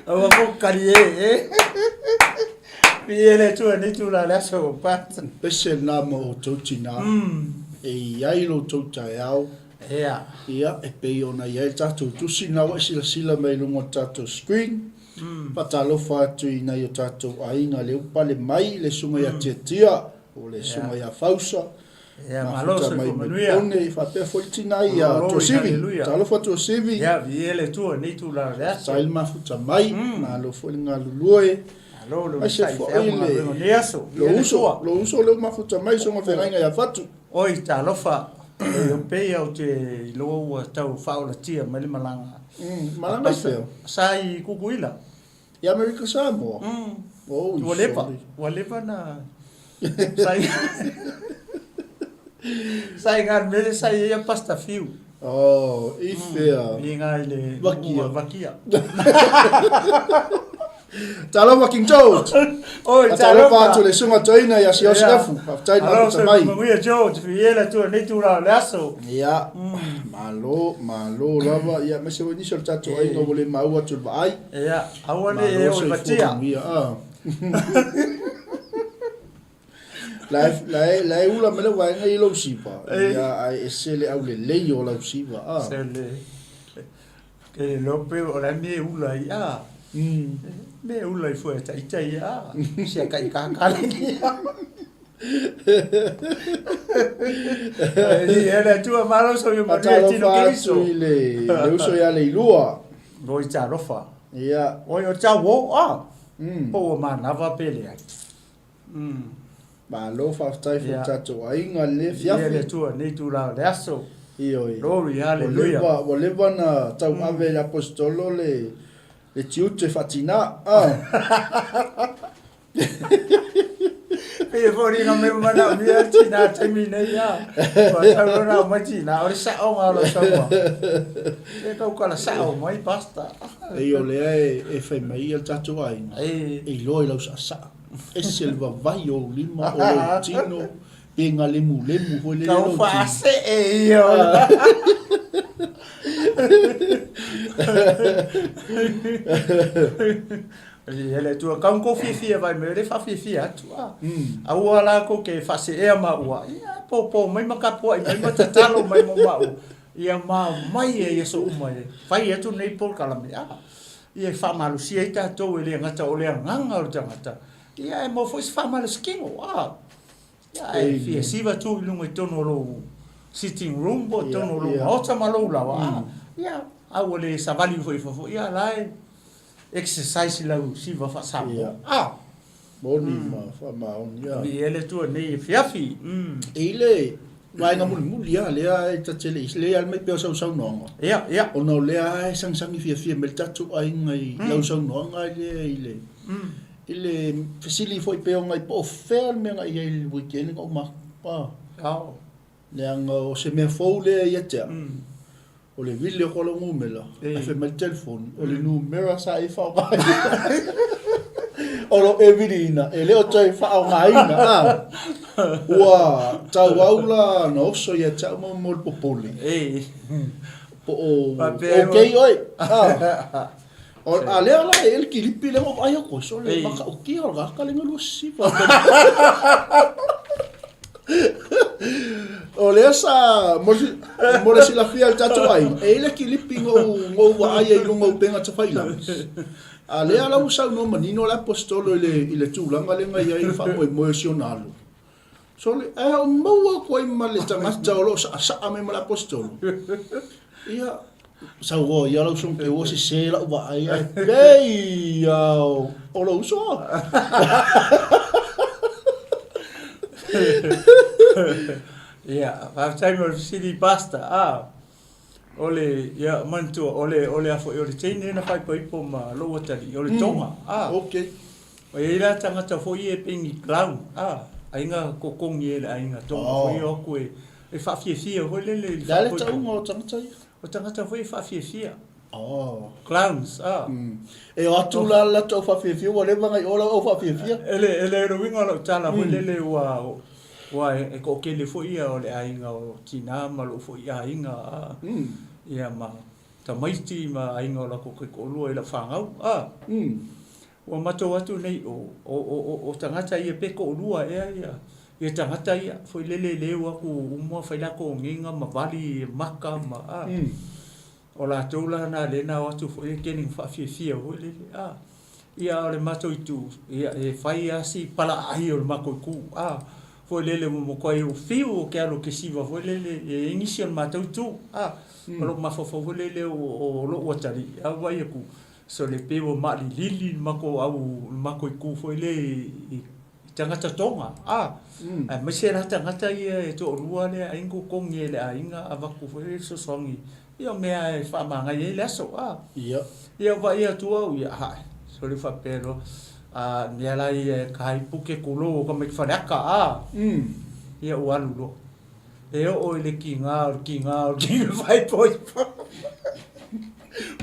Aua ko kari e, e. Pie le tua ni tula le aso o pata. Pese lena mo outou tinā. E i ai lo outou taeao. Ea. Ia, e pei ona i ai le tatou tusi lena ua e silasila mai i luga o le tatou screen. Faatalofa atu i nai o tatou aiga lea ua pale mai, le susuga ia Tiatia, o le susuga ia Fausa, Ia, malo mafuta mai soifua manuia. Melbourne, faapea foi le tina ia Glory, Tuasivi. hallelujah. Talofa Tuasivi. Ia, vie le tua ni tula le aso. Sa i le mafuta mai, malo foi le galulue. Malo le Aise sai foi feau le- galuega o nei aso. Lo Vie le uso, tua. lo uso lea ua mafuta mai, susuga feagaiga ia Fatu. Oi, talofa. E o pei au te iloa ua tau faaolatia mai le malaga. Malaga i fea? Sa i Kukuila. I Amerika Samoa? Oh, Ua leva, sorry. ua leva na sa i sa i ngā mele sa i ia pasta fiu. Oh, i fea? I ngā i le Vakia. ua vakia. Talofa King George. Oi, Talofa atu le susuga toeaina ia Siao Sinafu. Faafetai le mafuta mai. Manuia George, viela tua nei tula o le aso. Ia, malo, malo lava. Ia, aemaise foi nisi o le tatou aiga ua le maua atu i le vaai. Ia, aua ne Malo e o i soifua vatia. manuia. Ah. La e, la e, la e ula mai le vaega i lou siva. Ia, ae ese le aulelei o lau siva. Ah. Se le ke lope o la me ula i a. Me ula i fue ta ita i a. Sia kai ka ka le ni. Ni era tua malo so yo manuia tino Faatalofa keriso. atu i le, le uso ia Leilua. Oi talofa. Ia. Oi o tau o a. Po o manava pele ai. Malo faafetai foi Ia. tatou aiga le Ia le fiafi. tua nei tula o le aso. Ioe. Glory, Ua hallelujah. leva, ua leva na tauave le aposetolo le, le tiute faatinā. Ah. Pei foi nga me mana mia tina taimi nei ia. Ua tau lona o mai tina, o le sa'oga o lau saunoaga. E kau kala sa'o mai pasta. Ei o lea e, e fai mai ia le tatou aiga. E E iloa i lau sa'asa'a. Ese le vavai o ou lima, o lou tino, pe ga lemulemu foi lele kau lou tino. fa'ase'e ia o le Ia le Atua, kau kou fiafia vai mai, le faafiafia atu a. Aua la kou ke faase'ea maua, ia pōpō mai ma kapua'i mai ma tatalo mai mo maua. Ia ma mai e ia aso uma e fai atu nei polokalame a. Ia e faamalosia ai tatou e le gata o le agaga o le tagata. Ia e maua foi se faamalosi kino a. Ia e fia siva tu i luga i totonu o lou sitting room po o totonu o lou maota ma lou laoa a. Ia a ua le savali foi i fafo, ia la e exercise i lau siva faa-Samoa a. Moni ma faamaoni a. Viia le Atua nei afiafi. E i le vaega mulimuli a lea e ta te le i lea mai pea o sau saunoaga. Ia, ia. Ona o lea e sagisagi fiafia mai le tatou aiga i lau saunoaga lea i le i le fesili foi pei ona po o fea le mea na i ai i le weekend na uma atu. Ao. Leaga o se mea fou lea ia te au. O le vili o lou numera, ae fai mai le telefoni, o le numera sa e faaaogaina. O lo e viliina, e le o toe faaaogaina. A. Ua tauau la na oso ia te au mo le popole. Po o okay oe. A. A lea la e le kilipi lea ua vaai atu, sole matautia o le tagata lea na lua sisifa. O lea sa mo le silafia e le tatou aiga, e i ai le kilipi na ou vaai ai i luga o upega tafailagi. A lea la ua saunoa manino le Aposetolo i le tulaga lea na i ai le faamoemoe o si ona alo. Sole, ae o maua atu ai ma le tagata o lo o saasaa mai ma le Aposetolo. Ia, sauoa ia lau uso te ua sese lau vaai ae pei lava o lou uso. Ia, faafetai mo le fesili Pastor. Ah, o le, ia, manatua, o le, o le a foi, o le teine na faaipoipo ma lou atalii, o le Tonga. Ah. Okay. E i ai la tagata foi ia e pei ni clown, ah, aiga kokogi e le aiga Tonga foi ia o atu e, E faafiafia foi lele i le faaipoipo. Le a le tauga o tagata ia? O tagata foi e faafiafia. Oh. Clowns, ah. E o atu la le latou faafiafia ua leva ona i o lau au faafiafia. E le, e le uiga o lau tala foi lele ua, ua e toatele foi ia o le aiga o tina ma lou foi aiga, ah. Ia ma tamaiti ma aiga o latou taitoalua i lau fanau, ah. Ua matou atu nei o, o, o, o tagata ia pe toalua ea ia, ia tagata ia, foi lele le o atu uma fai latou agiga ma vali maka ma, a. O latou la na lea na o atu foi e keni faafiafia foi lele, a. Ia a o le matou itu, ia e fai lava si palaaai o le matou itu, a. Foi lele ua matuai ou fiu ou te alu ou te siva foi lele, e i ai nisi o le matou itu, a. O lou mafaufau foi lele o, o lou atalii, a ou vaai atu, Sole pei ua maalilili le matou au le matou itu foi lea i tagata Tonga a aemaise la tagata ia e toalua lea ai na totogi e le aiga avatu foi le fesoasoani ia o mea e faamagaia ai le aso a ia vaai atu au ia hae sole faapea loa a mea la ia e ka ai puke tulou o tamaiti Faleata a ia ua alu loa E oo i le kiga o le kiga o le kiga faaipoipo.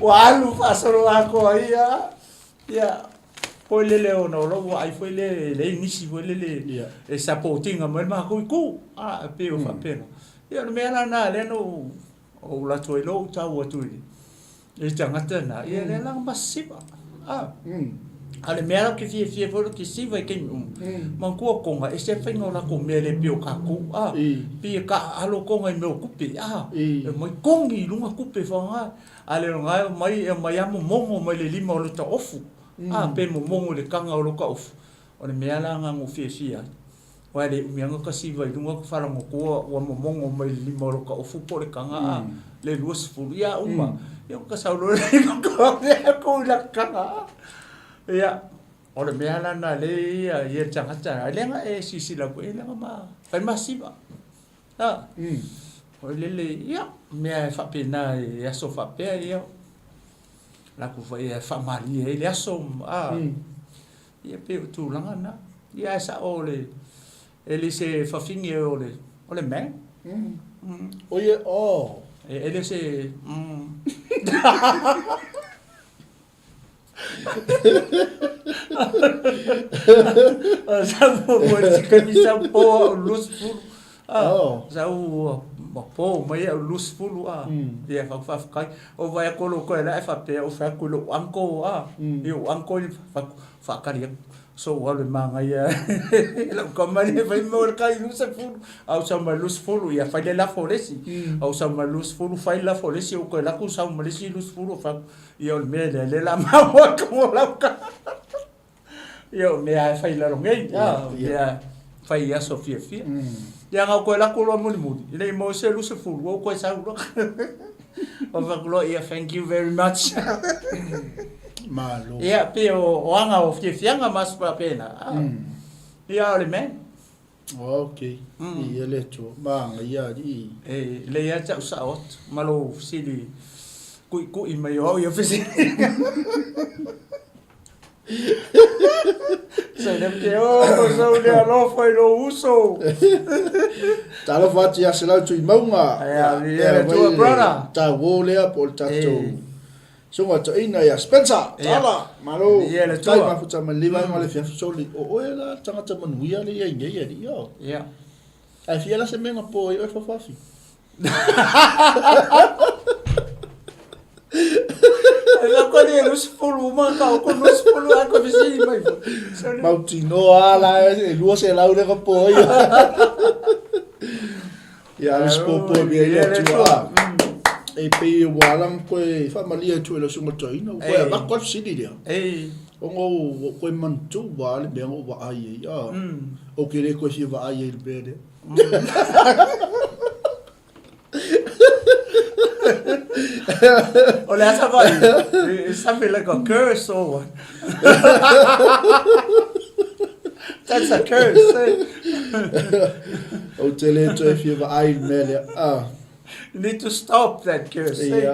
Ua alu faasolo atoa ia. Ia, foi lele ona o lou vaai foi lele e leai nisi foi lele e support ina mai le matou itu. A, e pei o faapena. Ia o le mea la lena lea na ou alu atu ai loa ou tau atu i le tagata lena, ia lea la na masisiva. A, a o le mea la ou te fiafia foi ou te siva i taimi uma, manatua Tonga, ese le faiga o latou mea e le pei o tatou, a, pei e taaalo Tonga i mea o tupe, a, e omai togi i luga tupe faaaoga, a le o lena e omai, e omai lava momono mai le lima o lota ofu, a, pe momono i le taga o lota ofu. O le mea la lena na ou fiafia ai. Aua e le umi lava ona siva i luga faalagotoa ua momono mai le lima o lota ofu po o le taga a le 20 ia uma ia ona sau loa lea i luga atu i lana taga a. Ia, o le mea la lena lea e i ai le tagata, leaga e silasila atu i ai leaga ma fai ma siva. A, foi lele, ia, mea e faapena i aso faapea, ia, latou foi e faamalie ai le aso, a. Ia pei o tulaga na. Ia ae sao o le e le se fafine o le o le man. O ia oh. E le se Sa mo mo se kami sa po o 20. Oh. Sa u ma po mai au 20 a. Ia fa fa kai. O vai ko lo ko la e faapea o fai atu i lou uncle a. I ou uncle i faatali atu. So ua alu e manaia lau tama lea fai mai o le kai 20. A ou sau ma le 20 ia fai le lafo o le isi. A ou sau ma le 20 fai le lafo o le isi ou toe alu atu sau ma le isi 20 ou fai atu ia o le mea lea lea o le a maua atu mo lau tama. Ia o mea e fai i lalo nei, a, o mea e fai i aso fiafia. Ia na ou toe alu atu loa mulimuli, e le i maua se 20, ua ou toe sau loa. Ou fai atu loa, ia thank you very much. Malo. Ia, pei o aga o fiafiaga ma aso faapena. Ia, o le man. Ok. Ia le Atua. Manaia alii. E lelei lava te au sao atu ma lou fesili kuikui mai o au ia fesili. Saileke, oh, ko sau le alofa i lou uso. Talofa atu ia Selau Tuimauga. Ia, ia le Atua, brother. Tauo lea po o le tatou Susuga Toeaina ia Spencer. Tala, malo. Ia le Atua. Tai mafuta mai le vaega o le afiafi soli. O oe la le tagata manuia le i ai nei alii o. Ia. Ae fia la se mea na po ai oe fafafi. Ko ni 20 uma ka ko 20 a ko fesili mai fo. Mautinoa la e 200 le ka po ai. Ia ale se popo e mea i le Atua. E pei e ua ala ona koe faamalie atu e lau susuga toeaina, ua koe avatu lava le fesili lea. Ona ua ou koe manatua lava le mea na ou vaai ai, a, ou te le toe fia vaai ai i le mea lea. O le a sa vaai? It's something like a curse or what? That's a curse, eh? Ou te le toe fia vaai i le mea lea. Ah. You need to stop that curse, eh? Ia.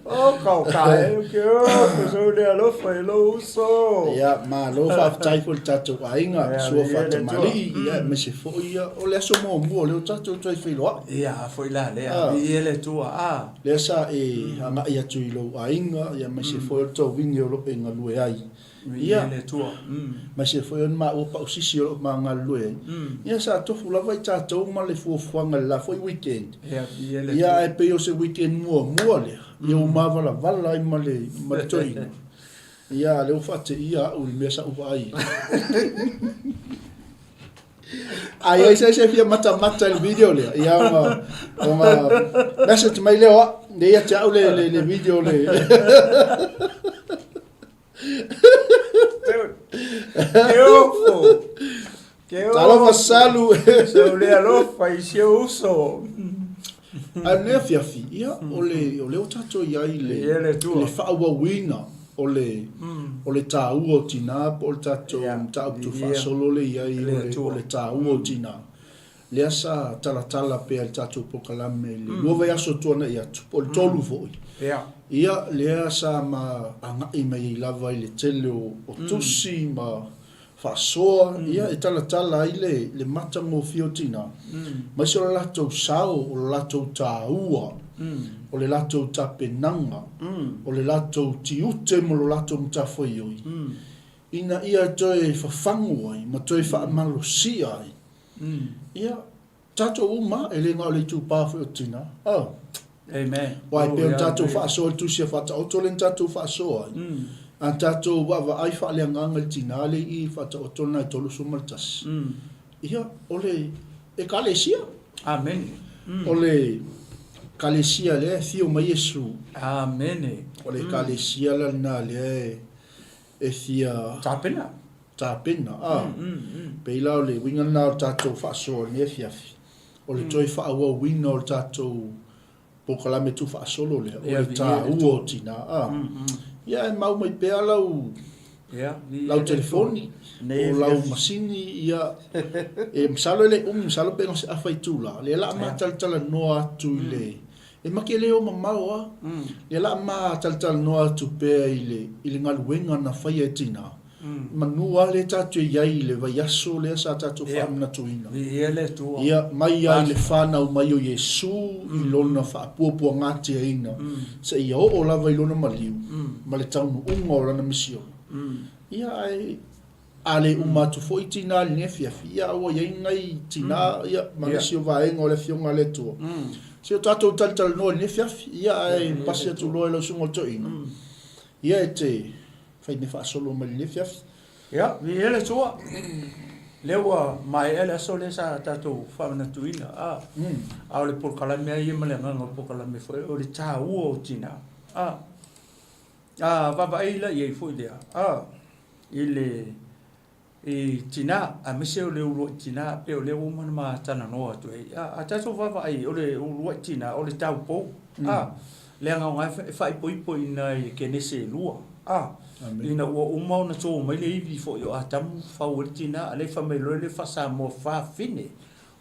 Oh, kau ka e, ke o, ko sau le alofa i lou uso. Ia, malo faafetai foi i le tatou aiga, Ia, sua ia le faatamalii, Atua. ia, aemaise foi ia, o le aso muamua o lea ua tatou toe feiloai. Ia, foi la lea, Ah. viia le Atua, ah. Lea sa e agai atu i lou aiga, ia, aemaise foi o le tovini o lo o e galue ai. Viia Ia, le Atua. aemaise foi o ni maua pausisi o lo o ma galulue ai. Ia, sa tofu lava i tatou ma le fuafuaga i le la foi weekend. Ia, viia le Ia, Atua. ae pei o se weekend muamua lea, ia ua mavalavala ai ma le, ma le toeaina. Ia, a lea ua faateia au i le mea sa ou vaai ai. A i ai se isi e fia matamata i le video lea, ia ona, ona message mai lea o au, lea ia te au le, le, le video le. Ke ofo. Ke ofo. Talofa Salu. Sau le alofa i si ou uso. A o lenei afiafi, ia, o le, o lea ua tatou i ai i le, Ia le Atua. i le faaauauina o le, o le taua o tinā po o le tatou Ia, mataupu ia. tuufaasolo lea i ai Le o le, Atua. o le taua o tinā. Lea sa talatala pea i le tatou polokalame i le 2 vaiaso tuanai atu, po o le 3 foi. Ia. Ia, lea sa ma agai mai ai lava i le tele o, o tusi ma faasoa, ia, e talatala ai le, le matagofie o tinā, aemaise o le latou sao, o le latou taua, o le latou tapenaga, o le latou tiute ma lo latou matafaioi, ina ia toe fafagu ai ma toe faamalosia ai. Ia, tatou uma, e le na o le itupa foi o tinā. Oh. Amen. Aua e pei ona Oh, tatou yeah. faasoa i le tusi a Faataoto lea na tatou faasoa ai. A tatou vaavaai faaleagaga i le tinā lea i Faataoto lena e 31. Ia, o le Ekalesia. Amene. O le Ekalesia lea e afio mai Iesu. Amene. O le Ekalesia la lena lea e fia Tapena. tapena. A, pei la o le uiga lena o le tatou faasoa i lenei afiafi, o le toe faaauauina o le tatou polokalame tuufaasolo lea, o Ia, le viia le taua Atua. o tinā. A, ia e mau mai pea lau, Ia, viia lau le Atua. telefoni, Nei o lau afiafi. masini, ia, e masalo e le umi, masalo pe na o se afa itula, lea la ma talatalanoa atu i le, e make le o mamao a, lea la ma talatalanoa atu pea i le, i le galuega na faia e tinā. Manu lava lea tatou i ai i le vaiaso lea sa tatou Ia. faamanatuina. Viia le Atua. Ia, mai lava i le fanau mai o Iesu i lona faapuapuagatiaina seia oo lava i lona maliu ma le taunuuga o lana misiona. Ia, ae a le uma atu foi tinā i lenei afiafi, ia, ua i ai nai tinā, ia, ma Ia. nisi o vaega o le Afioga a le Atua. Se o tatou talatalanoa i lenei afiafi, ia, ae pasi atu loa i lau susuga o le toeaina. Ia, e te fai mea faasolo mai lenei afiafi. Ia, viia le Atua. Lea ua maea le aso lea sa tatou faamanatuina. A, a o le polokalame lava ia ma le agaga o le polokalame foi, o le taua o tinā. A, a vaavaai la i ai foi lea, a, i le i tinā, aemaise o le uluai tinā, pei o lea ua uma ona ma talanoa atu ai. A, a tatou vaavaai, o le uluai tinā, o le taupou. A, Leaga o nga e faaipoipo i nai Kenese e lua, a. Ina ua uma ona to mai le ivi foi o Atamu fau ai le tina, a lea fai mai loa le faa-Samoa fafine.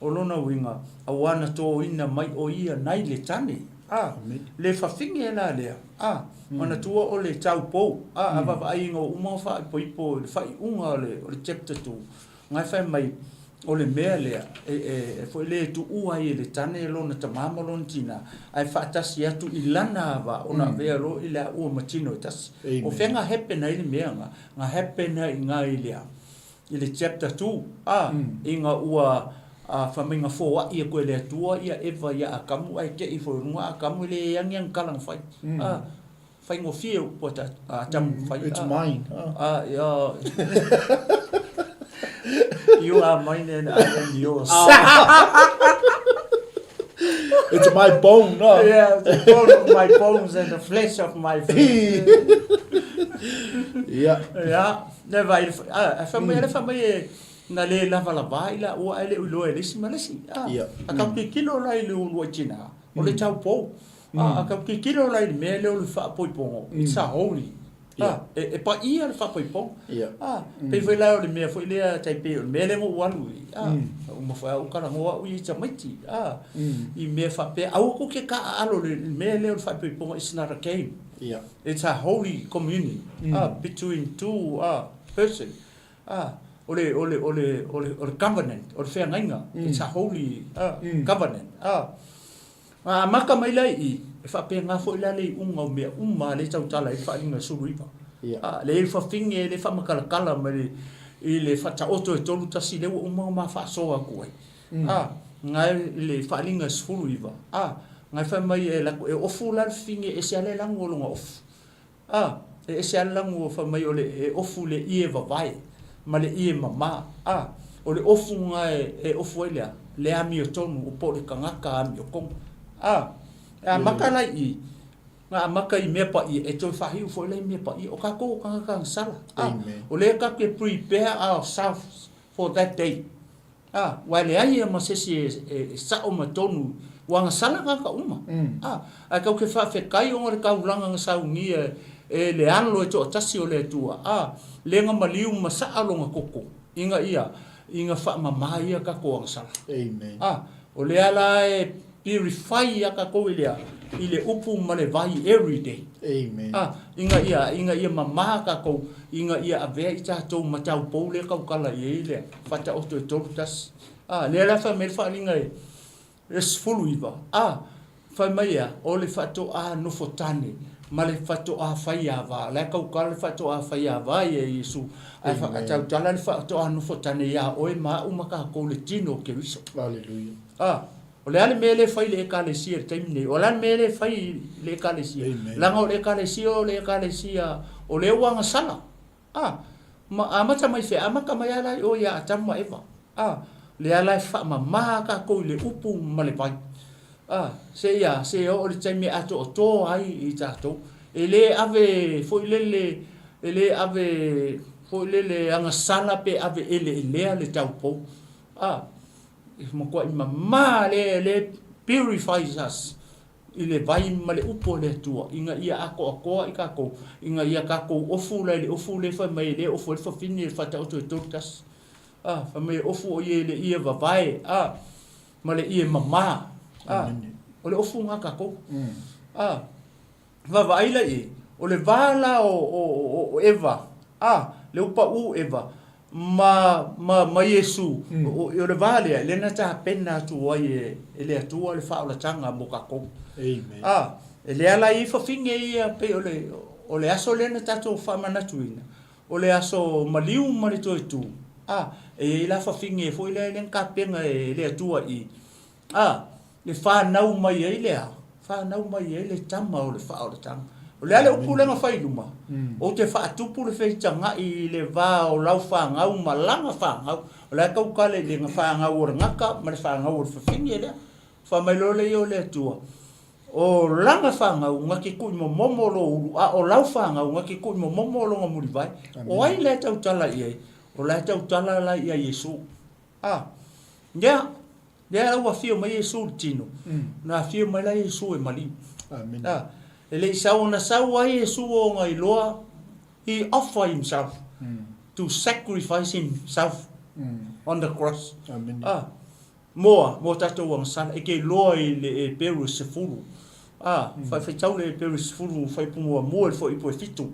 O lona uiga, aua na toina mai o ia nai le tane, a. Le fafine la lea, a. Manatua o le taupou, a, a vaavaai ina ua uma ona faaipoipo i le faaiuga o le chapter 2, Na e fai mai, o le mea lea e foi le tuua ai e le tane lona tama ma lona tina, ae faatasi atu i lana ava ona avea loa i le aua ma tino e tasi. O fea na happen ai le mea na? Na happen ai i na i le i le chapter 2, a, ina ua fai mai na foai atu e le Atua ia Eva ia Atamu ae te i foi i luga Atamu e le agiagi tala na fai. A. Faigofie upu a Atamu fai. It's mine. You are mine and I am yours. It's my bone, no? Yeah, the bone of my bones and the flesh of my flesh. Yeah. Yeah. Le vai, a fa mai, le fa mai e na le lava lava i la ua ele ulo e lisi ma lisi. Yeah. A ka kilo la i le ulua tina. O le tau pou. A ka tilotilo la i le mea lea o le faapoipogo, it's a holy. A, e paia le faapoipoga. A, pei foi la o le mea foi lea tai pei o le mea lea na ou alu i, a, uma foi lava ou talanoa au ia i tamaiti, a, i mea faapea, aua tou te taaalo i le mea lea o le faapoipoga, it's not a game. It's a holy communion, a, between two, a, person. A, o le, o le, o le, o le, o le covenant, o le feagaiga, it's a holy, a, covenant, a. A amata mai la i i, e faapena foi la le iuga o mea uma a lea e tautala ai le faaaliga 19. A, le fafine, le faamatalatala mai le, i le faataoto e 31 lea ua uma ona ma faasoa atu ai. A, na i le faaaliga 19, a, na e fai mai e latou, e ofu la le fafine e ese lava le lanu o lona ofu. A, e ese lava le lanu fai mai o le e ofu le ie vavae ma le ie mama. A, o le ofu na e ofu ai le a? Le amiotonu po o le tagata amiotonu. A, e amata la i i, na amata i mea paia, e toe faahiu foi la i mea paia. O tatou o tagata agasala. A, o lea tatou te prepare ourselves for that day. A, ua e leai ia ma se isi e sao ma tonu, ua agasala tagata uma. A, ae tatou te faafetai ona o le taulaga na saunia e le Alo e toatasi o le Atua, a, lea na maliu ma saa lona toto, ina ia, ina faamama ia tatou agasala. Amen. A, o lea la e purify ia tatou i le a? I le upu ma le vai every day. Amen. A, ina ia, ina ia mama tatou, ina ia avea i tatou ma taupou lea tautala i ai le Faataoto e 31. A, lea la fai mai le faaaliga e 19. A, fai mai e a? O le faatoa nofo tane ma le faatoa fai ava. La e tautala le faatoa fai ava ia Iesu, ae tautala le faatoa nofo tane iā oe ma a'u ma tatou le tino o Keriso. Aleluia. A, o le a le mea lea e fai i le Ekalesia i le taimi nei? O le a le mea lea e fai i le Ekalesia? Leaga o le Ekalesia o le Ekalesia o lea ua agasala. A, ma amata mai fea? Amata mai lava la i o ia Atamu ma Eva. A, lea la e faamama tatou i le upu ma le vai. A, seia, seia oo i le taimi e atoatoa ai i tatou. E le ave foi lele, e le ave foi lele agasala pe ave eleelea le taupou. A, e matuai mama lea, lea purifies us i le vai ma le upu a le Atua, ina ia atoatoa i tatou, ina ia tatou ofu la i le ofu lea fai mai e le ofu ai le fafine i le Faataoto e 31. A, fai mai e ofu o ia i le ie vavae, a, ma le ie mama. A, o le ofu na tatou. A, Vaavaai la i ai, o le va la o Eva, a, lea ua pau Eva, ma, ma, ma Iesu, o, o le va lea, lea na tapena atu ai e, e le Atua le faaolataga mo tatou. Amen. A, e lea la e i ai fafine ia, pei o le, o le aso lea na tatou faamanatuina, o le aso maliu ma le toe tu, a, e i ai la fafine foi lea lea na tapena e le Atua i, A, e fanau mai ai le a? Fanau mai ai le tama o le faaolataga. O le a le upu lea na fai i luma? Ou te faatupu le feitagaʻi i le va o lau fanau ma lana fanau. O le a tautala i le fanau o le gata ma le fanau o le fafine lea. Fai mai loa lea o le Atua, O lana fanau na te tuuimomomo lou ulu, a o lau fanau na te tuuimomomo lona mulivae. O ai la e tautala i ai? O la e tautala la ia Iesu. A, lea, lea la ua afio mai Iesu i le tino, na afio mai la Iesu e maliu. Amene. A, E le i sau ona sau ai Iesu ona iloa, he offer himself to sacrifice himself on the cross. Amene. A, moa, mo tatou agasala, e ke iloa i le Eperu e 10. A, faitau le Eperu e 10 fuaiupu muamua i le fuaiupu e 7.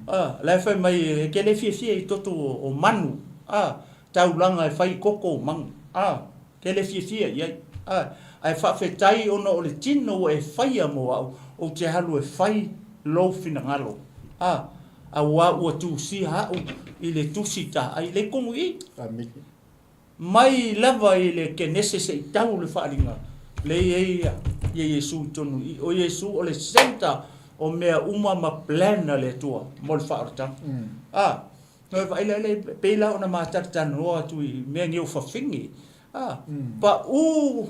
A, la e fai mai e ke le fiafia i toto o manu, a, taulaga e fai i koko o manu. A, Ke le fiafia i ai. Āe, ae faafetai ona o le tino ua e faia mo au, ou te alu e fai lou finagalo. Ā, auā ua tusia au i le tusi taai le komu i. Amene. Mai lava i le Kenese se i tau le faaaliga le i ai ia Iesu i tonu i i. O Iesu o le centre o mea uma ma plan a le Atua mo le faaolataga. Ā. Nō e vaai la le, pei la ona ma talatalanoa atu i mea nei o fafine, a, paʻū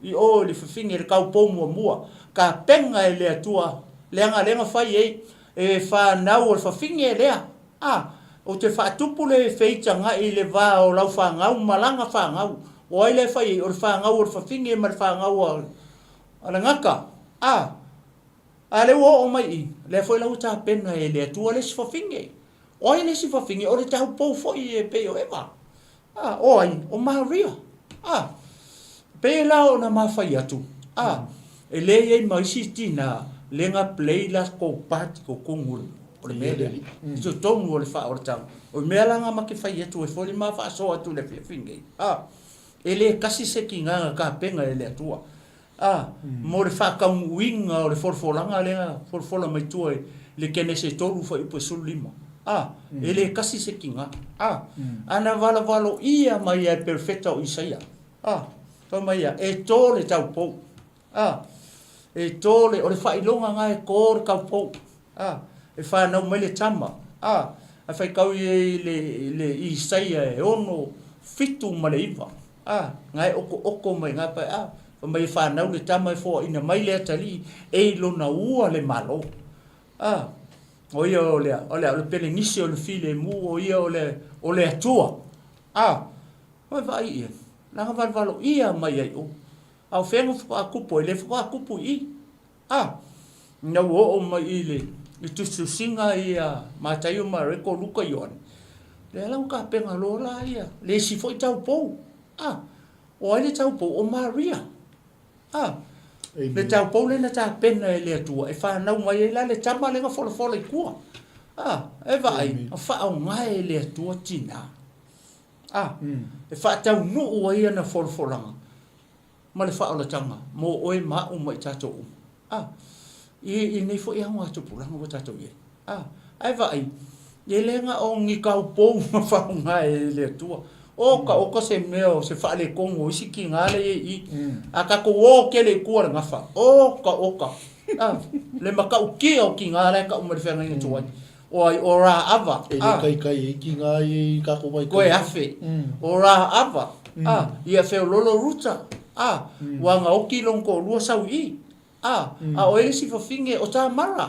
i o i le fafine le kaupou muamua, tapena e le Atua leaga lea na fai ai e fanau o le fafine lea, a, ou te faatupu le feitagaʻi i le va o lau fanau ma lana fanau, o ai la e fai ai, o le fanau o le fafine ma le fanau a le gata, a. A lea ua oo mai i, lea foi la ua tapena e le Atua le isi fafine. O ai le isi fafine? O le taupou foi e pei o Eva. A, o ai? O Maria. A, pei la ona mafai atu, a, e le i ai ma isi tina le na play lakou part i totonu o le mea lea, i totonu o le faaolataga. O le mea la na ma te fai atu ai foi le ma faasoa atu i le afiafi nei, a, e le tasi se tina na tapena e le Atua. A, mo le faataunuuina o le folafolaga lea na folafola mai tua i le Kenese 3 fuaiupu e 15. A, e le tasi se tina. A, a na valovaloia mai ai e le perofeta o Isaia. A, fai mai ia, e to le taupou. A, e to le, o le faailoga na e to le taupou. A, e fanau mai le tama. A, a faitau i ai i le, i le Isaia e 6, 7 ma le 9. A, na e okooko mai na pae, a, fai mai e fanau le tama e foaina mai le atalii e i lona ua le Malo. A, o ia o le, o le, o le pelenisi o le filemu, o ia o le, o le Atua. A, ua vaai i ai, leaga valevaloia mai ai o. A o fea na faatoa kupu ai? Le faatoa kupu i i. A, ina ua oo mai i le i tusitusiga ia Mataio, Mareko, Luka, Ioane, lea la ua tapena loa la ia le isi foi taupou. A, o ai le taupou? O Maria. A, le taupou lea na tapena e le Atua e fanau mai ai la le tama lea na folafola i tua. A, e vaai, na faaaoga e le Atua tina. A, e faataunuu ai ana folafolaga. ma le faaolataga mo oe ma aʻu ma i tatou uma. A, i, i nei foi augatupulaga ua tatou i ai. A, ae vaai, e le na o ni taupou ma faaaoga e le Atua. Oka, oka se mea o se faaletonu o isi tiga lea i ai i i. A tatou o tele i tua le gafa, oka, oka. A, le matautia o tiga la e tau mai le feagaiga tuai. O ai, o Raava, E le kaikai ai ki ngā i i kako mai Koe awhe, o Raava, a, ia feololo Ruta, a, ua nga oki long ko lua sau i, a, a o ele si fafine o Tamara,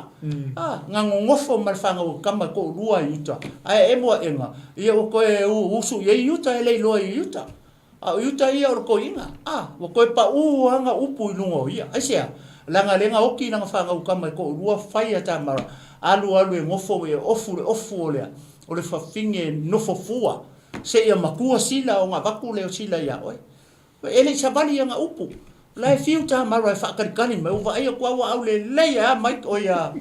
a, nga ngongofo ma le whangau o kama ko lua i uta, a e emo a enga, ia ua koe u usu i ei uta e lei loa i uta. A o Iuta ia o le koiina, a, ua toe paʻū lava na upu i luga o ia. Aisea? Leaga lea na oki lana fanau kama e toʻalua, fai a Tamara, alu alu e nofo e ofu le ofu o lea, o le fafine nofo fua, seia matua Sila ona avatu lea o Sila iā oe. E le i savali ana upu. La e fiu Tamara e faakalikali mai, ua vaai atu au aulelei e a mai oi a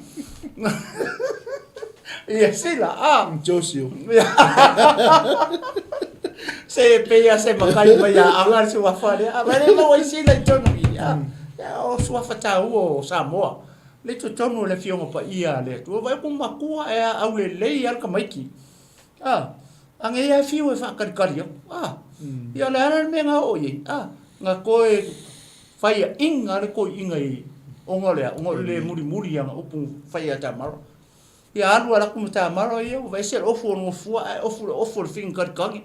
ia Sila, a. Josio. Se pei a se makai mai a anga le suafa lea. A vai le maua i Sila i tonu i a. Ia o suafa taua o Samoa. Le totonu o le Afioga Paia a le Atua. Vai ku makua e a aulelei a le tamaiti. A, a nei a fiu e faakalikali atu. A, ia le ala le mea na oo i ai. A, na toe faiaʻiga le toeʻiga i ona o le a, ona o le mulimuli ana upu fai ia Tamara. Ia alu ala atu ma Tamara ia, ua ese le ofu o le gofua ae ofu le ofu o le fini kalikali.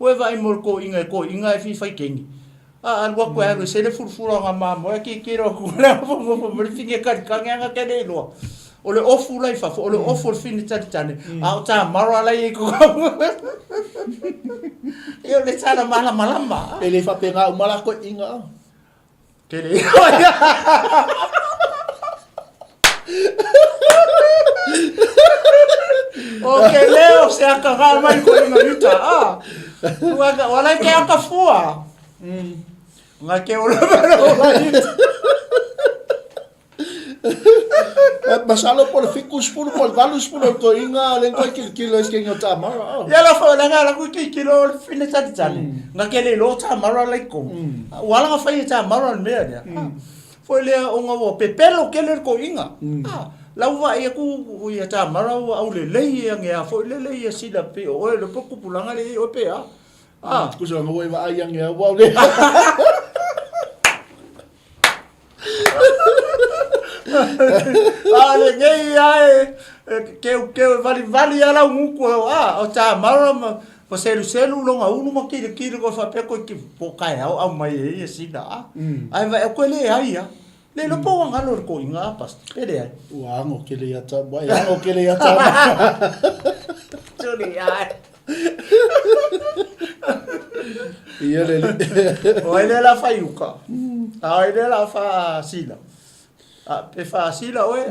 Ua e vaai mo le toeʻiga e toeʻiga ae fia fai keni. A alu atu e alu ese le fulufulu ana mamoe ae tilotilo atu le nofonofo mai le fine kalikali ana ke le iloa. O le ofu la i fafo, o le ofu o le fine talitane, a o Tamara la i ai totonu. Ia o le tala malamalama. E le faapena uma la toeʻiga a. Ke le iloa. O ke leo se aka ga mai ko inga uta. Ah. Ua ka wala ke aka fua. Nga ke ola ba ola uta. Masalo po le 70 po le 80 o le toeina le ngai kilokilo ai se keiga o Tamara. Oh. Ia la fo la nga la ku ki kilo le fine tali tali. Nga ke le lo Tamara la iko. Ua la nga fai e Tamara le mea lea. Foi lea o nga ua pepelo kele le koiga. Ah, lau vaai aku ia Tamara ua aulelei ia ngea foi lele ia sila pe o oe le po kupulanga le i oe pe a. Ah. Kusa nga ua e vaai ia ngea ua aulelei. A le nei a e keu keu e vali vali a lau nguku a o Tamara ma ma seluselu longa ulu ma kili kili ko faapea koe ki po kae au au mai e ia sina a. Ai vai koe le ai a. Le lo po wanga lo ko inga a pas. Pe le ai. Ua ango kele ia ta, ua e ango kele ia Tamara. Tuli ai. Ia le O ai le la fai uka. A ai le la fa sila. A pe fa sila oe.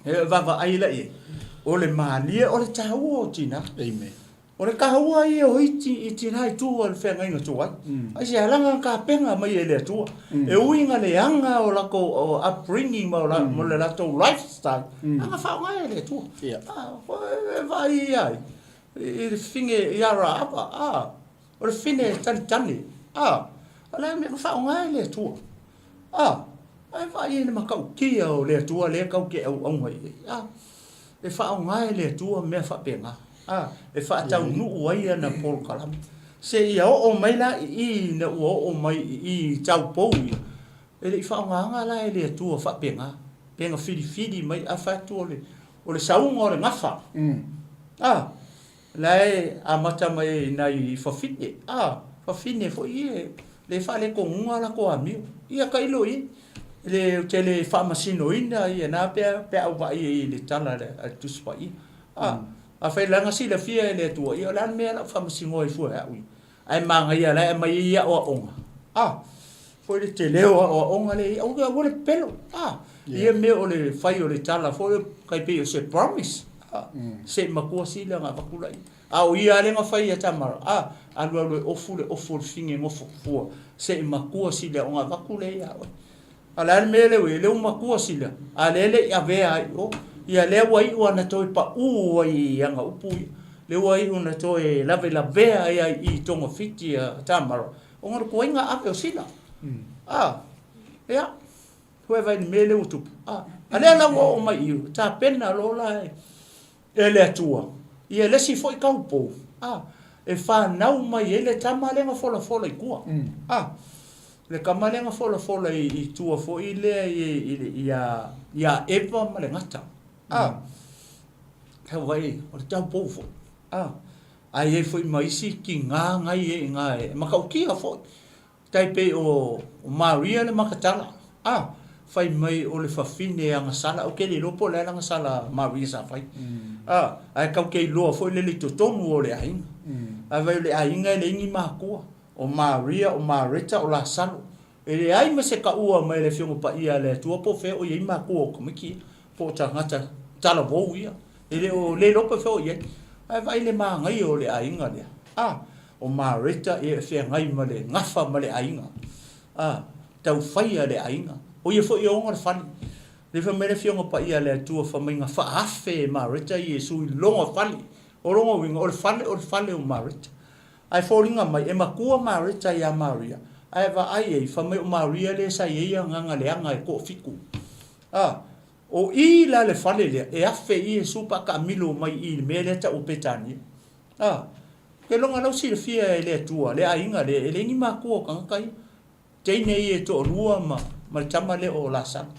E vaavaai la i ai, o le malie, o le taua o tina. Amen. O le kaua ia o iti i tina i tua o le feagaiga tuai. Ai se alaga na tapena mai e le Atua. E ui na leaga o latou o upbringing ma o la, ma le latou lifestyle, aga faaaoga e le Atua. Yeah. A, e vaai ia ai i le fine ia Raaba, a, o le fine e talitali, a, o le a le mea na faaaoga e le Atua. A, ae vaai ai le matautia o le Atua lea tatou te auauna i ai. A, e faaaoga e le Atua mea faapena, a, e faataunuu ai ana polokalame. Seia oo mai la i i ina ua oo mai i i i taupou ia, e le i faaaogaina la e le Atua faapena, pe na filifili mai a fai atu o le, o le sauga o le gafa. A, La e amata mai ai nai fafine, a, fafine foi ia le faaletonuga latou amio. Ia tailo i ai, le, ou te le faamasinoina ia na pea pe a ou vaai ai i le tala a le Tusi Paia. A, afai leaga silafia e le Atua, ia o le a le mea o le a ou faamasinoa ai fua e au ia. Ae manaia la e aumai ai aoaoga, a, foi le tele o aoaoga lea i ai, aua, aua le pepelo, a, ia mea o le fai o le tala foi tai pei o se promise, a, se i matua sili ona avatu laia. A o ia lava lea na fai ia Tamara, a, alu alu e ofu le ofu o le fine nofo fua, se i matua sili ona avatu lea ia oe. A o le a le mea lea ua i ai? Lea ua matua sila, a o lea e le i avea ai i o. Ia lea ua iu lava na toe pau ai i ana upu ia. Lea ua iu na toe lavelavea ai lava i i togafiti a Tamara, ona o le tuaiga ave o sila. A, ia, toe vaai i le mea lea ua tupu. A, a lea la ua oo mai i i, ua tapena loa la e E le Atua, ia le isi foi taupou, a, e fanau mai ai le tama lea na folafola i tua. A, le tama lea na folafola i, i tua foi lea i, i, ia, ia Eva ma le gata. A, tau vaai, o le taupou foi. A, a i ai foi ma isi tiga na i ai i ina e matautia foi. Tai pei o Maria le Makatala, a, fai mai o le fafine agasala, ou te le iloa po o le a le agasala a Maria sa fai, a, ae tatou te iloa foi lele i totonu o le aiga. Ae fai o le aiga e leai ni matua, o Maria, o Mareta, o Lasalo. E leai ma se taua mai le Afioga Paia a le Atua po o fea o i ai matua o tamaiti ia, po o tagata talavou ia. E le o le iloa po o fea o i ai. Ae vaai le manaia o le aiga lea, a. O Mareta e feagai ma le gafa ma le aiga, a, tau faia le aiga. O ia foi e ona le fale. Lea fai mai le Afioga Paia a le Atua fai mai na faaafe e Mareta Iesu i lona fale. O lona uiga, o le fale o le fale o Mareta. Ae foliga mai, e matua Mareta ia Maria, ae vaai ai, fai mai o Maria lea sa i ai agaga leaga e toafitu. A, o i la le fale lea, e afe Iesu pe a taamilo mai i le mea lea e tau o Petania. A, Keloga lau silafia e le Atua, le aiga lea, e leai ni matua o tagata ia. Teine ia e toalua ma, ma le tama lea o Lasalo.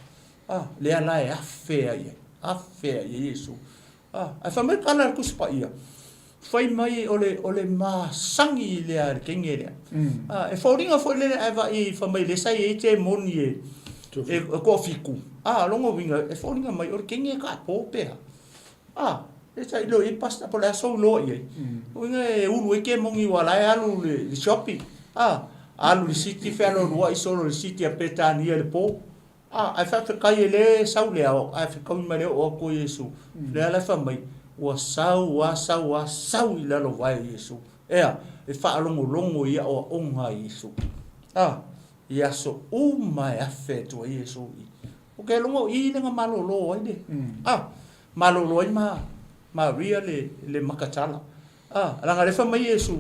A, lea la e afe ai ai, afe ai e Iesu. A, ae fai mai le tala a le Tusi Paia, fai mai o le, o le masani lea a le teine lea. A, e foliga foi lele ae vaai fai mai lea sa i ai temoni e, e, e toafitu. A, lona uiga, e foliga mai o le teine e tapo pe a. A, e tailo i ai pastor po o le a sou loa i ai. Uiga e ulu ai kemoni ua la e alu i le shopping. A, alu i le city fealoaloai solo i le city a Petania i le po. A, ae faafetai e le sau le ao, ae fetaui ma le oo atu o Iesu, lea la e fai mai, ua sau a, sau a, sau i lalo vae o Iesu. Ea, e faalogologo i aoaoga a Iesu. A, i aso uma e afe atu ai Iesu i. Ou te iloa o i le na malolo ai le, a, malolo ai ma Maria le, le Makatala. A, leaga lea fai mai Iesu,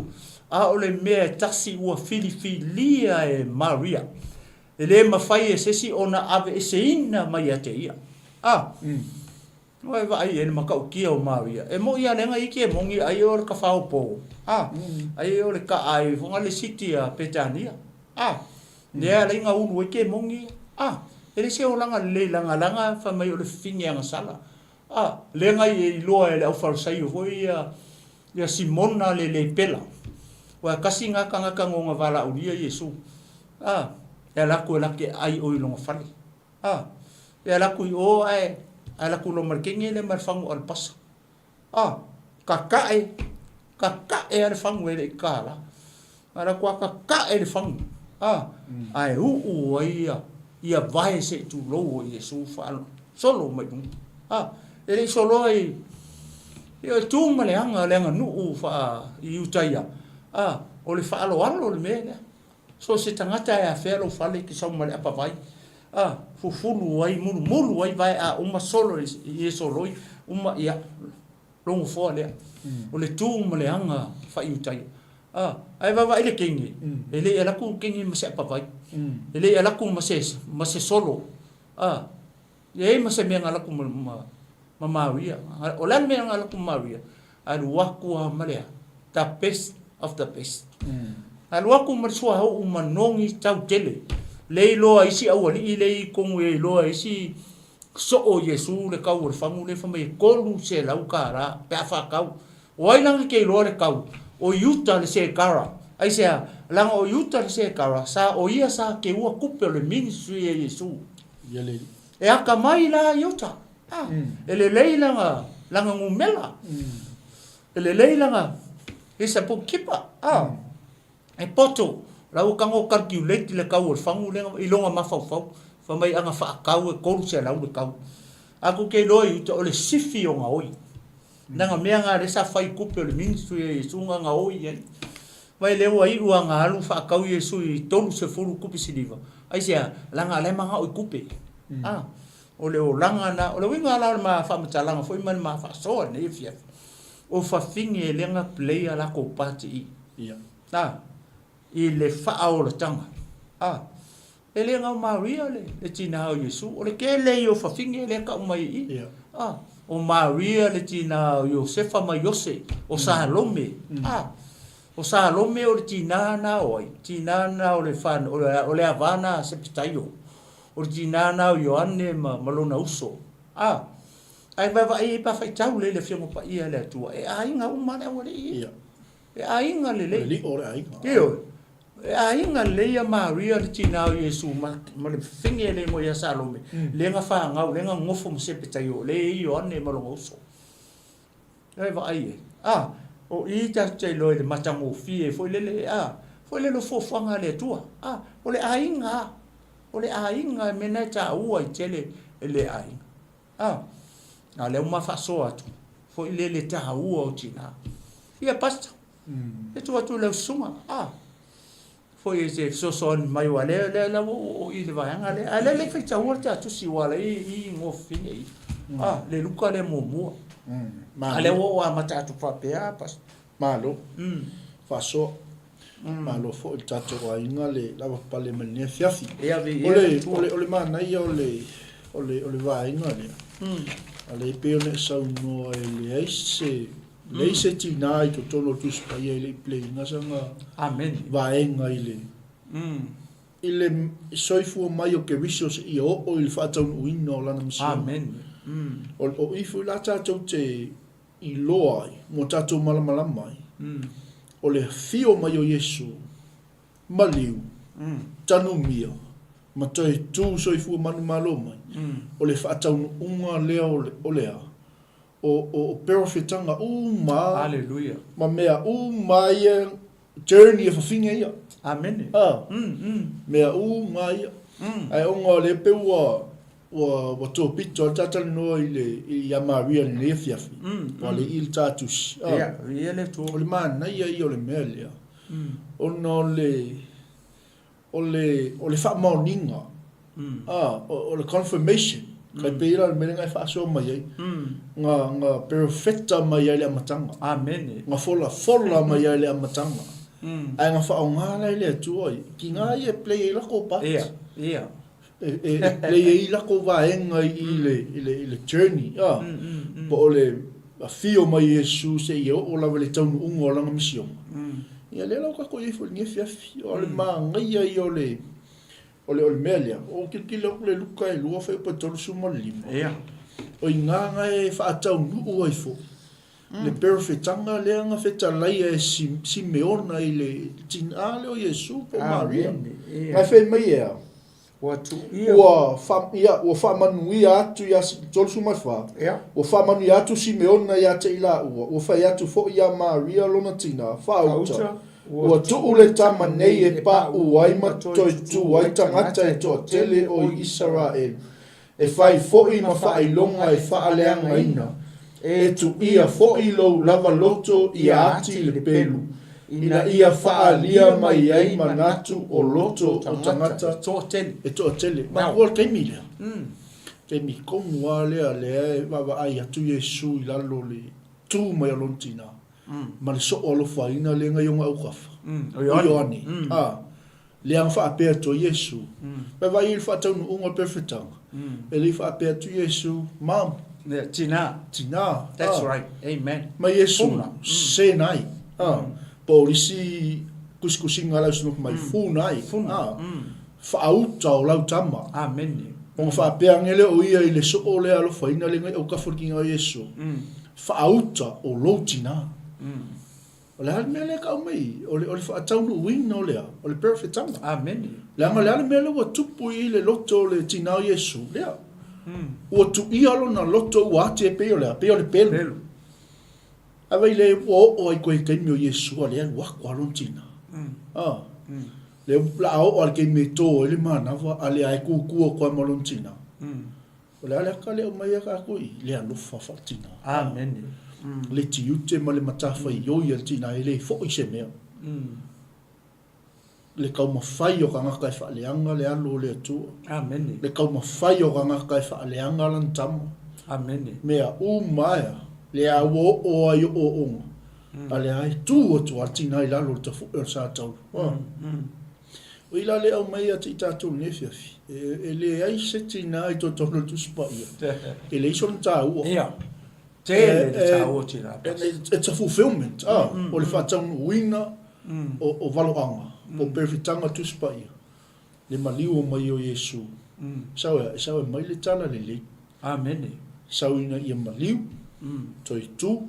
a o le mea e tasi ua filifilia e Maria, E le mafai e se isi ona aveeseina mai ia te ia. A! Ua e vaai i ai le matautia o Maria. E moi a leaga iki e moni ai o le kafao po. A! Ai o le kaa ai fonga le siti a Petania. A! Lea alai na ulu ai ke moni ia. A! E le se olaga lelei laga laga fai mai o le fifine agasala. A! Lea e iloa e le aufalesaio foi ia ia Simona le lepela. Ua e tasi na tagata na ona valaaulia Iesu. A, e ala atu e lake ai oe i lona fale. A, e ala atu i o ae ala atu loa ma le kene lea ma le fagu alapasa. A, kakae, kakae a le fagu e le i kālā. Ala atu a kakae le fagu. A, ae uu ai ia, ia vae se i tulou o Iesu faasolo mai luga. A, e le i soloa i, i tu ma le aga, le aganuu faa Iutaia. A, o le faaaloalo le mea lea. So o se tagata e afea lou fale e te sau ma le apavai, a, fufulu ai, mulumulu ai vae a uma solo i e soloi, uma ia, lou nofoa lea. O le tu ma le aga faa-Iutaia. A, ae vaavaai le teine, e le i alu atu le teine ma se apavai, e le i alu atu ma se, ma se solo, a, leai ma se mea na alu atu ma, ma, ma Maria. O le a le mea na alu atu ma Maria? Alu atu lava ma le a? The best of the best. Alu atu ma le suauu manogi tau tele. Le iloa isi aualii le i totonu e iloa isi soo o Iesu le kau o le fagu le fai mai e 300 kālā pe a whakau. O ai langa ke iloa le kau? O Iuta le Sekara. Aisea? Langa o Iuta le Sekara sa o ia sa keua kupe o le ministry e Iesu. E akamai la Iuta. Ah, e lelei lana, lana numera. E lelei lana, he's a bookkeeper. Ah, e poto. La ua tago calculate le kau o le fagu lea i lona mafaufau. Fai mai ana faakau e 300 le kau. A ku ke iloa i uta o le sifi o gaoi. Nanga mea nga lea sa fai kupe o le ministry a Iesu nga gaoi ai. Mai lea ua iu a nga alu faakau Iesu i 30 kupe siliva. Aisea, langa la e manao i kupe. Ah, O le olaga na, o le uiga la o le ma faamatalaga foi ma le ma faasoa i lenei afiafi, o fafine e le na play a lakou part i Ia. A, i le faaolataga. A, e le na o Maria le, le tina o Iesu, o le tele ia o fafine lea e tau mai i i. Ia. A, o Maria le tina o Iosefa ma Iose, o Salome. A, o Salome o le tina na o ai? Tina na o le whan, o le, o le ava na a Sepetaio. O le tina na o Ioane ma, ma lona uso. A, ae vaavaai ai pe a faitau lelei le Afioga Paia a le Atua, e aiga uma le aualii ia. Ia. E aiga lelei. O le liʻo o le aiga. Ioe. E aiga lelei ia Maria le tina o Iesu ma, ma le fafine le igoa ia Salome, lea na fanau, lea na nonofo ma Sepetaio, lea e i ai Ioane ma lona uso. E vaai ai. A, o i tatou te iloa i le matagofie foi lele, a, foi lele o fuafuaga a le Atua. A, o le aiga a, o le aiga e mea na e taua ai tele e le aiga. A, a lea ua ma faasoa atu, foi lele taua o tina. Ia, Pastor, e tuu atu i lau susuga. A, foi e te fesoasoani mai aua lea lea la ua oo i le vaega lea ae lea le faitaua le ta tusi aua la i i igoa fafine i ah le Luka lea muamua a lea ua oo amata atu faapea pas Malo faasoa malo foi i le tatou aiga le lavapapale mai lenei afiafi. Ia viia le Atua. O le o le manaia o le o le o le vaega lea a lea e pei ona e saunoa e leai se Leai se tina i totonu o le Tusi Paia e le i play ina sana Amene. vaega i le i le soifua mai o Keriso seia oo i le faataunuuina o lana misiona. Amene. O o i foi la tatou te iloa ai ma tatou malamalama ai, o le afio mai o Iesu maliu, tanumia, ma toe tu soifua manumalo mai, o le faataunuuga lea o le o le a? O, o, o perofetaga uma Hallelujah. ma mea uma ia journey e fafine ia. Amene. Ah. Mea uma ia. Ae ona o lea e pei ua ua ua topito lava le ta talanoa i le ia Maria i lenei afiafi, ua le i le ta tusi. Ia, ia le Atua. O le manaia ia o le mea lea, ona o le o le o le faamaoniga, o le confirmation, tai pei la o le mea lea na e faasoa mai ai, na na perofeta mai ai i le amataga. Amene. Na folafola mai ai i le amataga. Ae na faaaoga la e le Atua i tina ia e play ai latou part. Ia, ia. E play ai latou vaega i le i le i le journey, po o le afio mai o Iesu seia oo lava i le taunuuga o lana misiona. Ia lea la ua tatou i ai foi i lenei afiafi. O le manaia ia o le o le o le mea lea. Ua ou tilotilo atu le Luka e 2 fuaiupu e 35. Ia. O i ina na e faataunuu ai foi le perofetaga lea na fetalaia e Simeona i le tina lea o Iesu po o Maria. Na e fai mai e a? Ua tuuia. Ua, fa, ia, ua faamanuia atu ia 34. Ia. Ua faamanuia atu Simeona ia te i laua, ua fai atu foi ia Maria lona tina, faauta, ua tuu le tama nei e paʻu ai ma toe tu ai tagata e toatele o i Isaraelu, E fai foi ma faailoga e faaleagaina, e tuia foi lou lava loto ia ati le pelu, ina ia faaalia mai ai manatu o loto o tagata e toatele. Matua le taimi lea. Taimi tonu lava lea lea e vaavaai atu Iesu i lalo o le tu mai o lona tina, ma le soo alofaina lea na i ona autafa, o Ioane. Lea na faapea atu ai Iesu, Vae vaai i le faataunuuga o le perofetaga, e le i faapea atu Iesu, Mom, Yeah, tina. Tina. That's right. Amen. Ma Iesu, Senai. Po o le isi tusitusiga a le Ausinopu mai, Funai. Funa. Faauta o lau tama. Amene. Ona faapea ane lea o ia i le soo lea alofaina lea na i autafa o le tina o Iesu, Faauta o lou tina. O le a le mea lea e tau mai? O le, o le faataunuuina o le a? O le perofetaga. Amene. Leaga o le a le mea lea ua tupu i le loto o le tina o Iesu? Lea. Ua tuia lona loto ua ati e pei o le a? Pei o le pelu. Pelu. Ae vaai le ua oo ai koe i taimi o Iesu a lea alu atu a lona tina. Ah. Lea la a oo a le taimi e tō ai le manava a lea e kūkū atu ai ma lona tina. O le a le aka lea o mai ia tatou i le alofa faatina. Amene. Le tiute ma le matafaioi a le tina e le foi se mea. Le taumafai o tagata e faaleaga le alo o le Atua. Amene. Le taumafai o tagata e faaleaga lana tama. Amene. Mea uma ea, lea ua oo ai ooooga, a lea e tu atu a le tina i lalo o le tafu'e o le sa taulu. O i la le aumai ia te i tatou i lenei afiafi, e leai se tina i totonu o le Tusi Paia, e leai sona taua. Ia, tele le taua o tina. It's a fulfillment, o le faataunuuina o valoaga, po o perofetaga o Tusi Paia, le maliu o mai o Iesu. Sau e, sau e mai le tala lelei. Amene. Sau ina ia maliu, toe tu.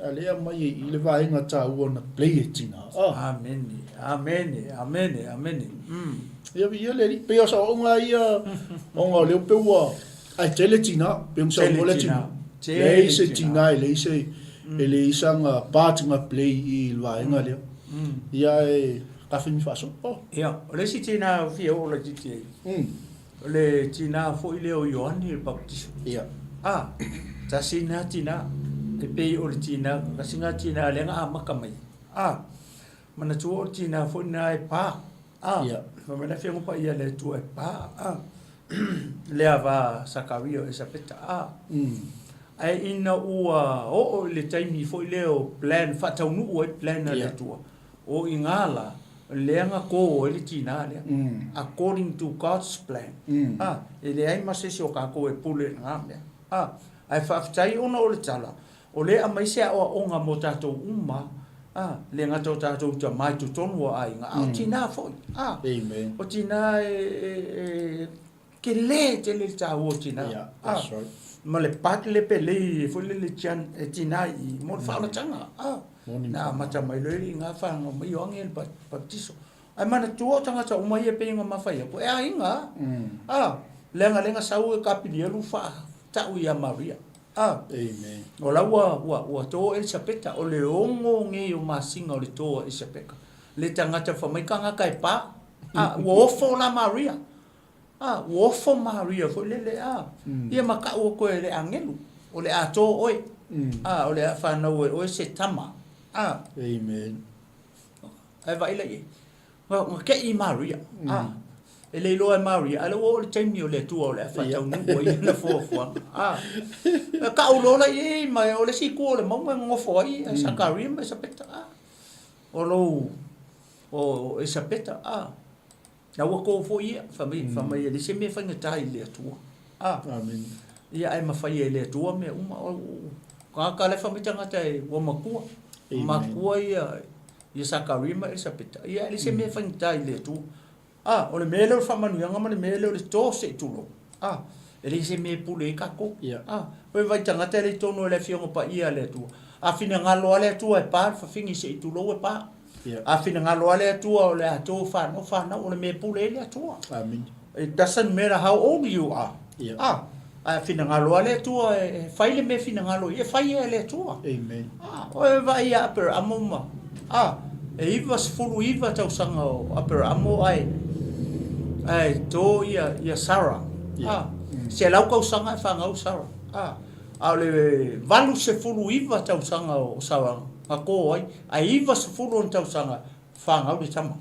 A lea aumai e i le vaega taua na play e tina. Ah. Amene, amene, amene, amene. Ia, ia le alii, pei o saoaoga ia, ona o lea pei ua, ae tele tina, pei ona saunoa le atunuu. Leai se tina e leai se, e leai sana part na play i le vaega lea. Ia ae kafeni faasoa. Oh. Ia, o le isi tina e fia oo laitiiti ai. O le tina foi lea o Ioane le Papatiso. Ia. A, tasi lena tina, e pei o le tina, tasi lena tina lea na amata mai. A, manatua o le tina foi lena e pa. A, Ia. fai mai le Afioga Paia a le Atua e pa. A, lea va Sakaria o Elisapeta. A, ae ina ua oo i le taimi foi lea o plan, faataunuu ai plan a le Atua, O i ngā la, lea na kō ai le tina lea, according to God's plan. A, e leai ma se isi o kākou e pule i ngā mea. A, ae faafetai ona o le tala, o lea e aumai se aoaoga mo tātou uma, a, le gata o tātou tama i totonu o aiga, a o tina foi. A, Amen. o tina e, e, e Tele tele le taua o tina. Yeah, that's right. Ma le part le pelei foi lele e tina i mo le faaolataga. Ah, na amata mai loa i ngā whānau mai o ange le baptiso. Ai manatua o tagata uma ia pei nga mawhai aku, e aiga. Ah, leaga lenga sau e kapili alu wha tau ia Maria. Ah, Amen. O la ua, ua, ua tō Elisapeta, o le ongo ngei o masinga o le tō a Elisapeta. Le tagata wha mai kangaka e pā. A, ua ofo la Maria. A, ua ofo Maria foi lele, a, ia ma ka'u atu e le agelu, o le a tō oe, a, o le a fanau e oe se tama. A. Amen. Ae vaai la i ai. Na, na te'i Maria, a, e le iloa e Maria, a o lea ua oo le taimi o le Atua o le a faataunuu ai ana fuafuaga. A, e ka'u loa la i ai ma o le isi itu o le mauga e nonofo ai e Sakaria ma Esapeta, a, o lou, o Esapeta, a. Na ua to foi ia, fai mai, fai mai e leai se mea e faigata i le Atua. A. Amen. Ia ae mafai e le Atua mea uma. O tagata la e fai mai tagata e ua matua. Amen. Matua ia ia Sakaria ma Elisapeta. Ia ae leai se mea e faigata i le Atua. A, o le mea lea o le faamanuiaga ma le mea lea o le to se i tulou. A, e leai se mea e pule ai tatou. Ia. A, oi vai tagata e le i tonu e le Afioga Paia a le Atua. A finagalo lava le Atua e pa le fafine se i tulou e pa. A finagalo lava le Atua o le a tou fanau, fanau, o le mea e pule ai le Atua. Amene. It doesn't matter how old you are. Yeah. A, a finagalo lava le Atua e fai le mea e finagalo ai, e fai e le Atua. Amen. A, o e vaai ia Aperamo ma, a, e 99 tausaga o Aperamo ae, ae to ia, ia Sarah. Yeah. A, 100 tausaga e fanau Sarah. A, a o le 89 tausaga o Sarah na to ai, ae 90 ona tausaga fanau le tama.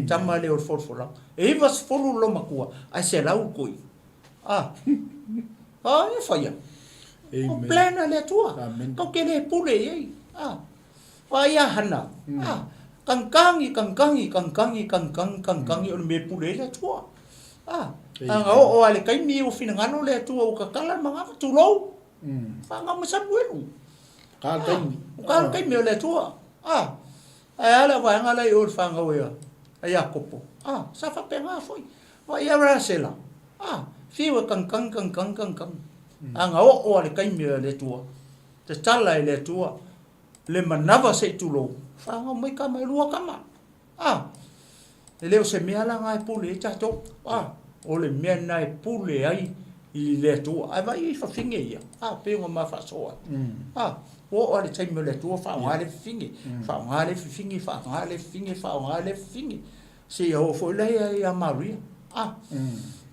Tama lea o le folafolaga. E 90 le loomatua, ae 100 le toeaina. A, a e faia. O plan a le Atua. Tou te le pule i ai. A, o ai a Hana. A, kangkangi, kangkangi, kangkangi, kangkangi, kangkangi o le mea e pule ai le Atua. A, a na oo lava i le taimi ua finagalo le Atua ua tatala le manava, tulou. Fanau mai Samuelu. Ka le taimi. Ka le taimi o le Atua. A, ae a le vaega la i o le fanau ia a Iakopo. A, sa faapena foi. Vaai ia Rasela. A, fiu e kangkang, kangkang, kangkang. A na oo a le taimi o le Atua. Tatala e le Atua le manava se i tulou. Fanau mai kama e lua kama. A, e le o se mea la na e pule ai tatou. A, o le mea na e pule ai i le Atua. Ae vaai i fafine ia, a, pei ona ma faasoa atu. A, ua oo lava i le taimi o le Atua faaaoga le fafine, faaaoga le fafine, faaaoga le fafine, faaaoga le fafine, seia oo foi la ia ia Maria. A,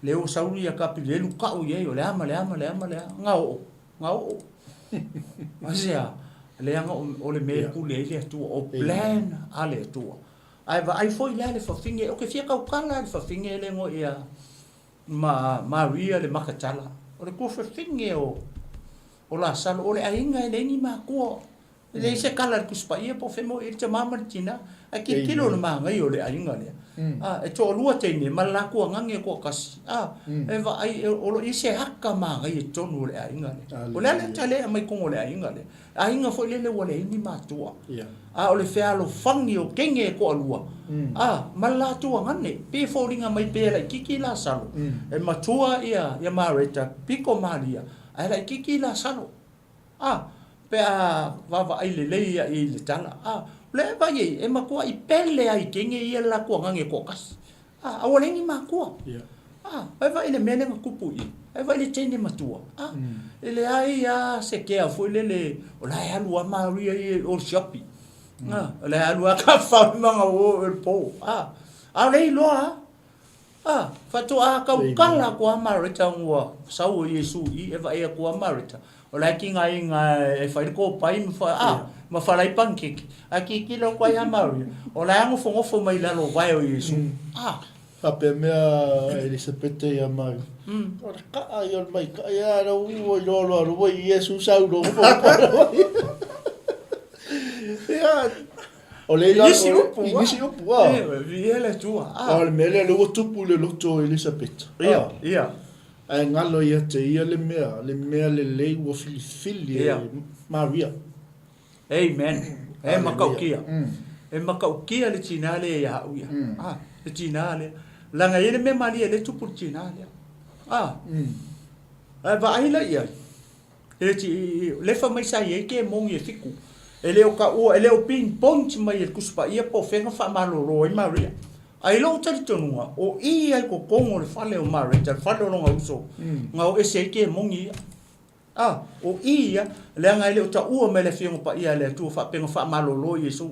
lea ua sau ia Kapilielu kau i ai, o le a ma le a ma le a ma le a, na oo, na oo. Aisea? Leaga o le mea e pule ai le Atua, o plan a le Atua. Ae vaai foi la le fafine, ou te fia tautala i le fafine le igoa ia ma Maria le Makatala. O le tuafafine o o Lasalo, o le aiga e leai ni matua. E leai se kala i le Tusi Paia po o fea mea o i ai le tama ma le tina. Ae tilotilo i le manaia o le aiga lea. A, e toalua teine ma le latou agage e toatasi. A, e vaai, o lo o i ai se aka manaia i totonu o le aiga lea. O le a le ata lea e aumai i totonu o le aiga lea? Aiga foi lele ua leai ni matua. A o le fealofani o teine e toalua, a, ma le latou agane. Pei e foliga mai pei e laitiiti Lasalo, e matua ia Mareta, pito Maria, ae laitiiti Lasalo. A, pe a vaavaai lelei ia i le tala, a, o lea e vaai ai, e matuai pele lava i teine ia le latou agage e toatasi. A, a ua leai ni matua. A, ae vaai i le mea lea na tupu i i, ae vaai i le teine matua. A, e leai lava se kea foi lele, o la e alu lava Maria ia i o i le siapi. A, o la e alu lava tafafao o i le po. A, a o lea e iloa lava. A, faatoa tautala atu lava Mareta ona ua sau o Iesu i i, e vaai atu lava Mareta, o la e tigaina e fai le kopai ma fa, a, ma falai panikeke. Ae tilotilo atu ai ia Maria, o la e nofonofo mai i lalo o vae o Iesu. A. Faapea mea Elisapeta ia Maria, O le kaa ia o le maikaʻi a lau ua iloa loa ua Iesu sau loa nofonofo mai. Ia, O le ila, nisi upu, i nisi upu, a. E, viia le Atua, a. O le mea lea, lea ua tupu i le loto o Elisapeta. Ia, ia. Ae galo ia te ia le mea, le mea lelei ua filifili e Maria. Amen. E matautia. E matautia le tina lea ia au ia. A, le tina lea. Leaga e i ai le mea malie lea e tupu i le tina lea. A. Ae vaai la i ai. E ti lefa mai sa i ai kemoni e fiku. E le o taua, e le o pinpoint mai e le Tusi Paia po o fea na faamalolo ai Maria. Ae i lou talitonuga, o i ai totonu o le fale o Mareta, le fale o lona uso, na o ese ai kemoni ia. A, o i ia, leaga e le o taua mai e le Afioga Paia a le Atua faapea na faamalolo Iesu.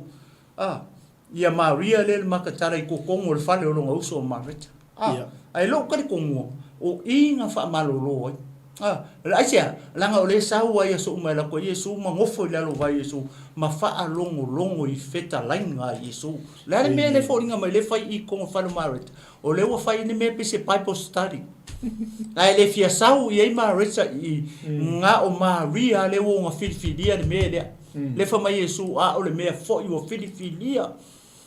A. Ia Maria lea le Makatala i totonu o le fale o lona uso o Mareta. A, ae lou talitonuga, o i na faamalolo ai. A, aisea? Leaga o lea e sau ai aso uma e alu atu ai Iesu ma nofo i lalo o vai o Iesu ma faalogologo i fetalaiga a Iesu. O le a le mea lea e foliga mai lea e fai i totonu o le fale o Mareta? O lea ua fai le mea pei se Bible study. Ae le fia sau i ai Mareta i i, na o Maria lea ua ona filifilia le mea lea. Lea fai mai Iesu, a o le mea foi ua filifilia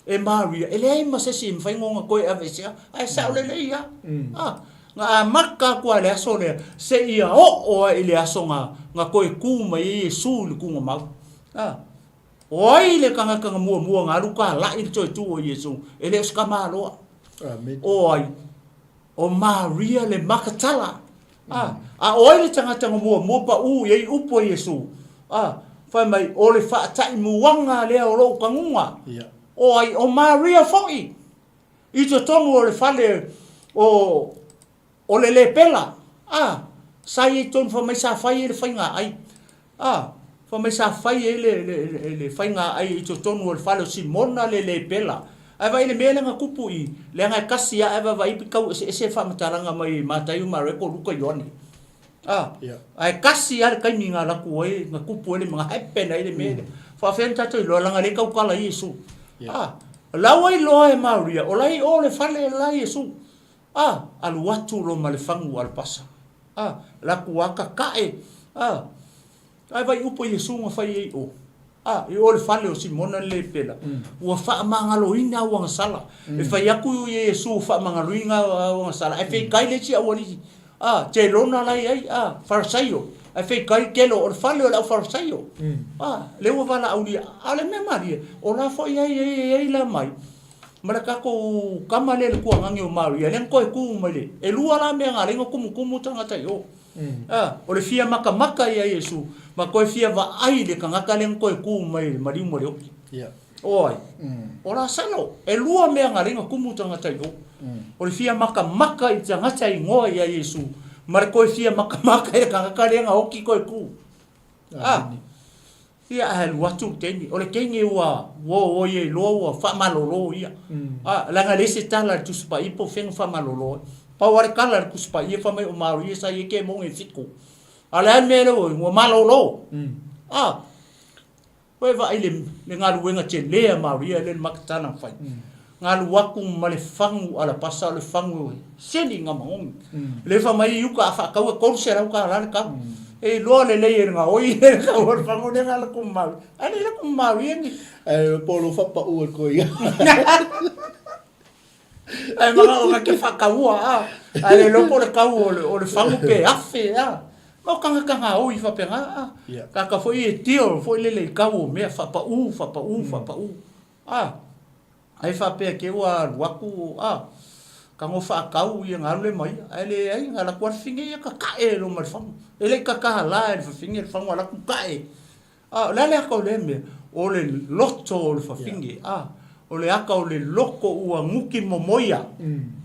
e Maria, e leai ma se isi e mafai ona toe aveesea, ae sao lelei lava. A, na amata atu lava i le aso lea, seia oo lava i le aso na, na toe tu mai ai Iesu i le tuugamau. A, o ai le tagata na muamua na alu talai i le toe tu o Iesu? E le o se tamaloa. O ai? O Maria le Magatala. A, a o ai le tagata na muamua paʻū i ai upu a Iesu? A, fai mai, o le faataimuaga lea o lou taguga. O ai? O Maria foi, i totonu o le fale o, o le lepela. A, sa i ai tonu, fai mai sa fai ai le faiga ai. A, fai mai sa fai ai le, le, le, le faiga ai i totonu o le fale o Simona le lepela. Ae vaai i le mea lea na tupu i, leaga e tasi lava ae vaavaai pe tau eseese le faamatalaga mai Mataio, Mareko, Luka, Ioane. A, ae tasi lava le taimi na alu atu ai, na tupu ai le, na happen ai le mea lea. Faafefea ona tatou iloa leaga o lea e tautala ai Iesu. A, o la ua iloa e Maria, o la e i o le fale la Iesu. A, alu atu loa ma le fagu alapasa. A, laku a kakaʻe. A, ae vai upu a Iesu na fai ai o. A, i o le fale o Simona le lepela. Ua faamagaloina au agasala. E fai aku ia Iesu ua faamagaloina au agasala. Ae feikai le isi aualii. A, telona la i ai. A, Farisaio. Ae feikai telo o le fale o le au Farisaio. A, lea ua valaaulia. A o le mea malie, o la foi ai ai ai la mai. Ma le tatou tama lea le tuagage o Maria, lea na toe tu mai le, elua la mea na ala ai ona tumutumu tagata i o. A, o le fia makamaka ia Iesu, ma toe fia vaai i le tagata lea na toe tu mai i le maliu ma le oti. O ai? O Lasalo. Elua mea na ala ai ona tumu tagata i o. O le fia makamaka i le tagata e igoa ia Iesu, ma le toe fia makamaka i le tagata lea na oti toe tu. A. Ia ae alu atu le teine. O le teine ua ua o ia iloa ua faamalolo ia. A, leaga e leai se tala a le Tusi Paia po o fea na faamalolo ai. Pau lava le tala a le Tusi Paia fai mai o Maria sa i ai kemoni e fitu. A o le a le mea lea ua ua malolo? A, ua e vaai i le galuega tele a Maria lea le maketala na fai. Na alu atu ma le fagu alapasa, o le fagu e sili na manogi. Lea fai mai i uka a faatau e $300 le tau. E iloa lelei e le gaoi le tau o le fagu lea na alu atu ma Maui. Ae le alu atu ma Maui e ni. Ae po o lo faapau e koe ia. Ae manao na te faataua a. Ae le iloa po o le tau o le fagu pe afe a. Ma o tagata gaoi faapena a. Tagata foi e deal foi lele i tau o mea faapau, faapau, faapau. A. Ai faapea ke ua alu atu, a, ka ngo faatau ia na alu le mai, ae leai, na alu atu lava le fafine ia kakae loa ma le fagu. E le i kaka la e le fafine le fagu, alu atu kae. A, o le a le aka o lea mea? O le loto o le fafine, a, o le aka o le loto ua nuki momoia,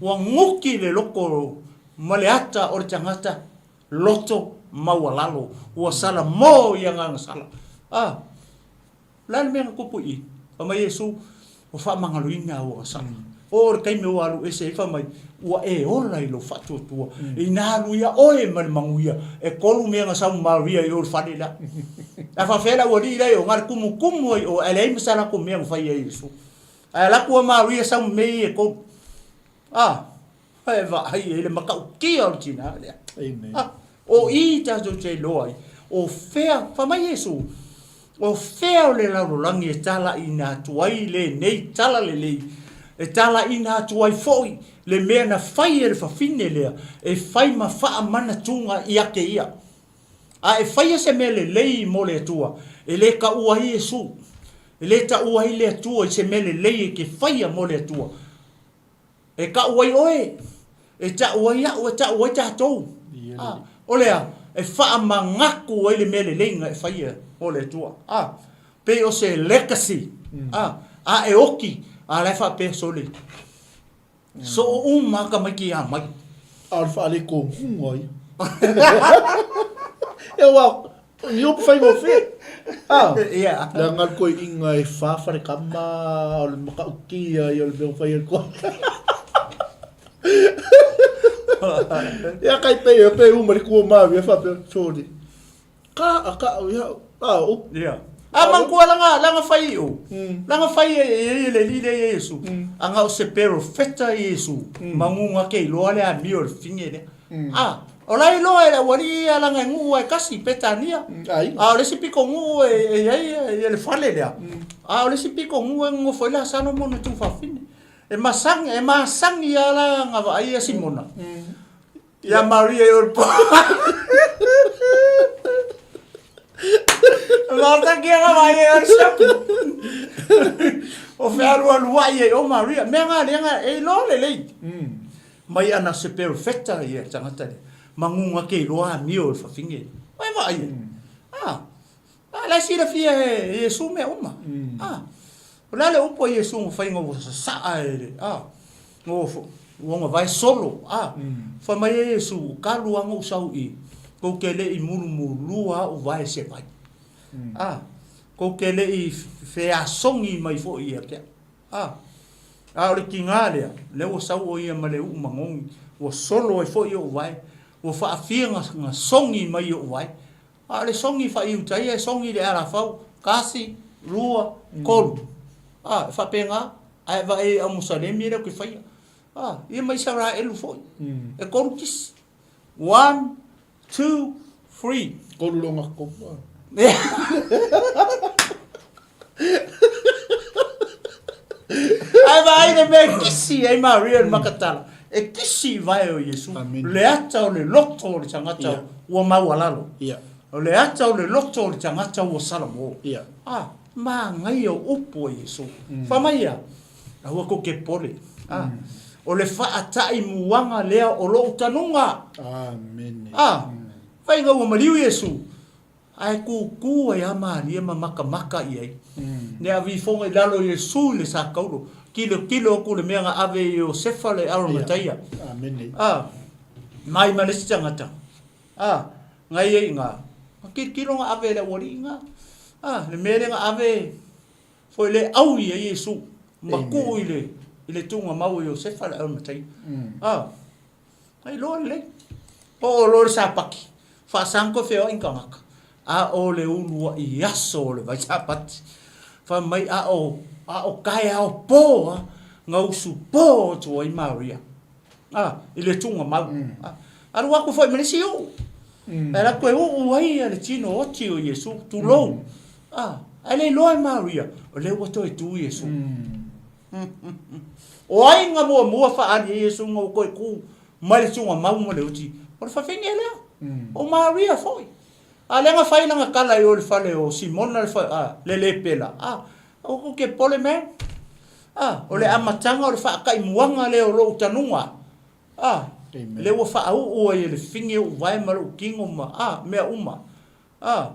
ua nuki le loto ma le ata o le tagata loto maualalo, ua salamo i agaga sala. A. O le a le mea na tupu i i? Fai mai Iesu, Ua faamagaloina au agasala. Oo le taimi ua alu ese ai, fai mai, Ua e ola i lou faatuatua. Inā alu ia oe ma le manuia. Etolu mea na sau ma Maria i o i le fale lea. Ae faapefea le aualii la i o, na o le tumutumu ai i o, ae leai ma se latou mea na fai ai e Iesu. Ae alu atu a Maria sau ma mea ia e tolu. A! E vaai i ai le matautia o le tina lea. Amen. Ah, o i tatou te iloa ai, o fea, fai mai Iesu, o fea o le lalolagi e talaiina atu ai lenei talalelei, e talaiina atu ai foi le mea na fai e le fafine lea, e fai ma faamanatuga ia te ia. A e faia se mea lelei mo le Atua, e le taua ai Iesu, e le taua ai le Atua i se mea lelei e te faia mo le Atua, E tau ai oe, e tau ai au, e tau ai tatou. A, o le a? E faamanatu ai le mea lelei na e faia mo le Atua. A, pei o se legacy. A, a e oki, a la e faapea, sole, soo uma lava tamaiti ia mai. A o le faaletonuga ia. Aua. Ni upu faigofie. Ah. Ia. Leaga le toeaina e fa falekama o le matautia ia o le mea ua fai ai le toa. Ia kai pei e pei uma le tua mavi e faapea sorry. Ka a ka ia a o. Ia. A manatua lana lana fai i o. Lana fai e e le alii lea ia Iesu. Ana o se perofeta Iesu magu na te iloa le amio o le fine lea. A, o la e iloa e le aualii ia leaga e nuu lava e tasi i Petania. A o le isi pitonuu e i ai le fale lea, a o le isi pitonuu e nonofo ai Lasalo ma ona tuafafine. E masani, e masani lava la ona vaai ia Simona ia Maria i o i le Masani lava ona vaai i o i le siapu. O fealualuai ai o Maria. Mea na lea e iloa lelei. Mai ana se perofeta ia le tagata lea, manu na te iloa amio e le fafine. Ua e vaai ai? A, a la e silafia e Iesu mea uma. A, o le a le upu a Iesu na fai ina ua sasaa e le, a, ua ona vae solo, a, fai mai ai Iesu, ua talu lava ona ou sau i i, tou te le i mulumulua au vae se vai. A, tou te le i feasogi mai foi ia te au. A, a o le tiga lea, lea ua sau o ia ma le uu magogi, ua solo ai foi ou vae, ua faafia na sogi mai i ou vae. A o le sogi faa-Iuta ia e sogi i le alafau, kasi, lua, tolu. A, e faapena, ae vaai i au Musalemi lea ou te faia. A, ia ma Isaraelu foi, e tolu kisi. One, two, three. Tolu loga tolu. Ae vaai le mea e kisi ai Maria le Makatala, e kisi i vae o Iesu, le ata o le loto o le tagata ua maualalo. O le ata o le loto o le tagata ua salamo. Ah, manaia o upu a Iesu. Fai mai ia, aua kou te pole. Ah, o le faataimuaga lea o lou tanuga. Amene. Ah, fai ina ua maliu Iesu, Ae kūkū ai a Maria ma makamaka i ai. Ne avifoga i lalo o Iesu i le sakaulo, kilokilo aku le mea na ave e Iosefa le Aramataia. A, mai ma le isi tagata. A, ngai ai nga, na kilokilo na ave e le aualii nga. A, le mea lea na ave foi le au i ai Iesu, ma tuu i le, i le tuugamau o Iosefa le Aramataia. A. Ai loa lelei. Oo loa le Sapati, faasagi koe feoai ni tagata, a o le uluai aso o le vai Sapati. Fai mai a o, a o taeao po a, na usu po atu ai Maria, a, i le tuugamau. A, alu atu foi ma le isi uu. Ae alu atu e uu ai le tino oti o Iesu, tulou. A, ae le iloa e Maria, o lea ua toe tu Iesu. O ai na muamua faaali ai Iesu ina ua toe tu mai le tuugamau ma le oti? O le fafine lea, o Maria foi. A lea na fai lana tala i o i le fale o Simona le, a, le lepela, a, aua tou te popole man. A, o le amataga o le faataimuaga lea o lou tanuga. A, lea ua faauu ai e le fine ou vae ma lou tino ma, a, mea uma. A,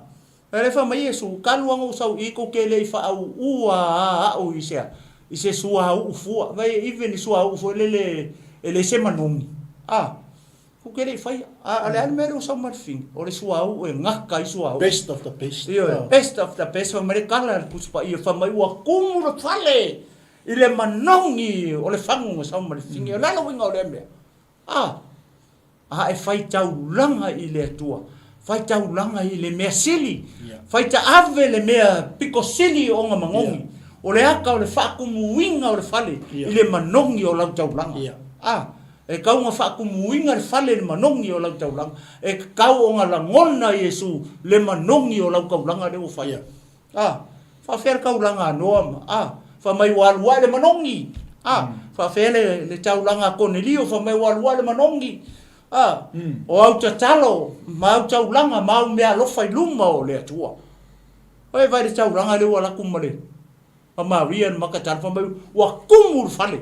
e le fai mai Iesu, Talu lava ona ou sau i kou te le i faauua a au i se a, i se suauu fua. Vai even i suauu foi lele e leai se manogi. A, kou te le i faia. A, o le a le mea lea ua sau ma le fini? O le suauu e gata ai suauu. Best of the best. Ioe, best of the best. Fai mai le tala a le Tusi Paia, fai mai ua tumu le fale i le manogi o le fagu na sau ma le fini. O le a le uiga o lea mea? A, a e fai taulaga i le Atua, fai taulaga i le mea sili, fai taave le mea pito sili ona manogi, o le ata o le faatumuina o le fale i le manogi o lau taulaga. A, e tatau ona faatumuina le fale i le manogi o lau taulaga, e tatau ona lagona Iesu le manogi o lau taulaga lea ua fai. A, faafefea le taulaga a Noa ma, a, fai mai ua alu ae le manogi. A, faafefea le, le taulaga a Konelio, fai mai ua alu ae le manogi. A, o au tatalo ma au taulaga ma au meaalofa i luma o le Atua. Oi, vaai le taulaga lea ua alu atu ma le, ma Maria le Makatala, fai mai ua tumu le fale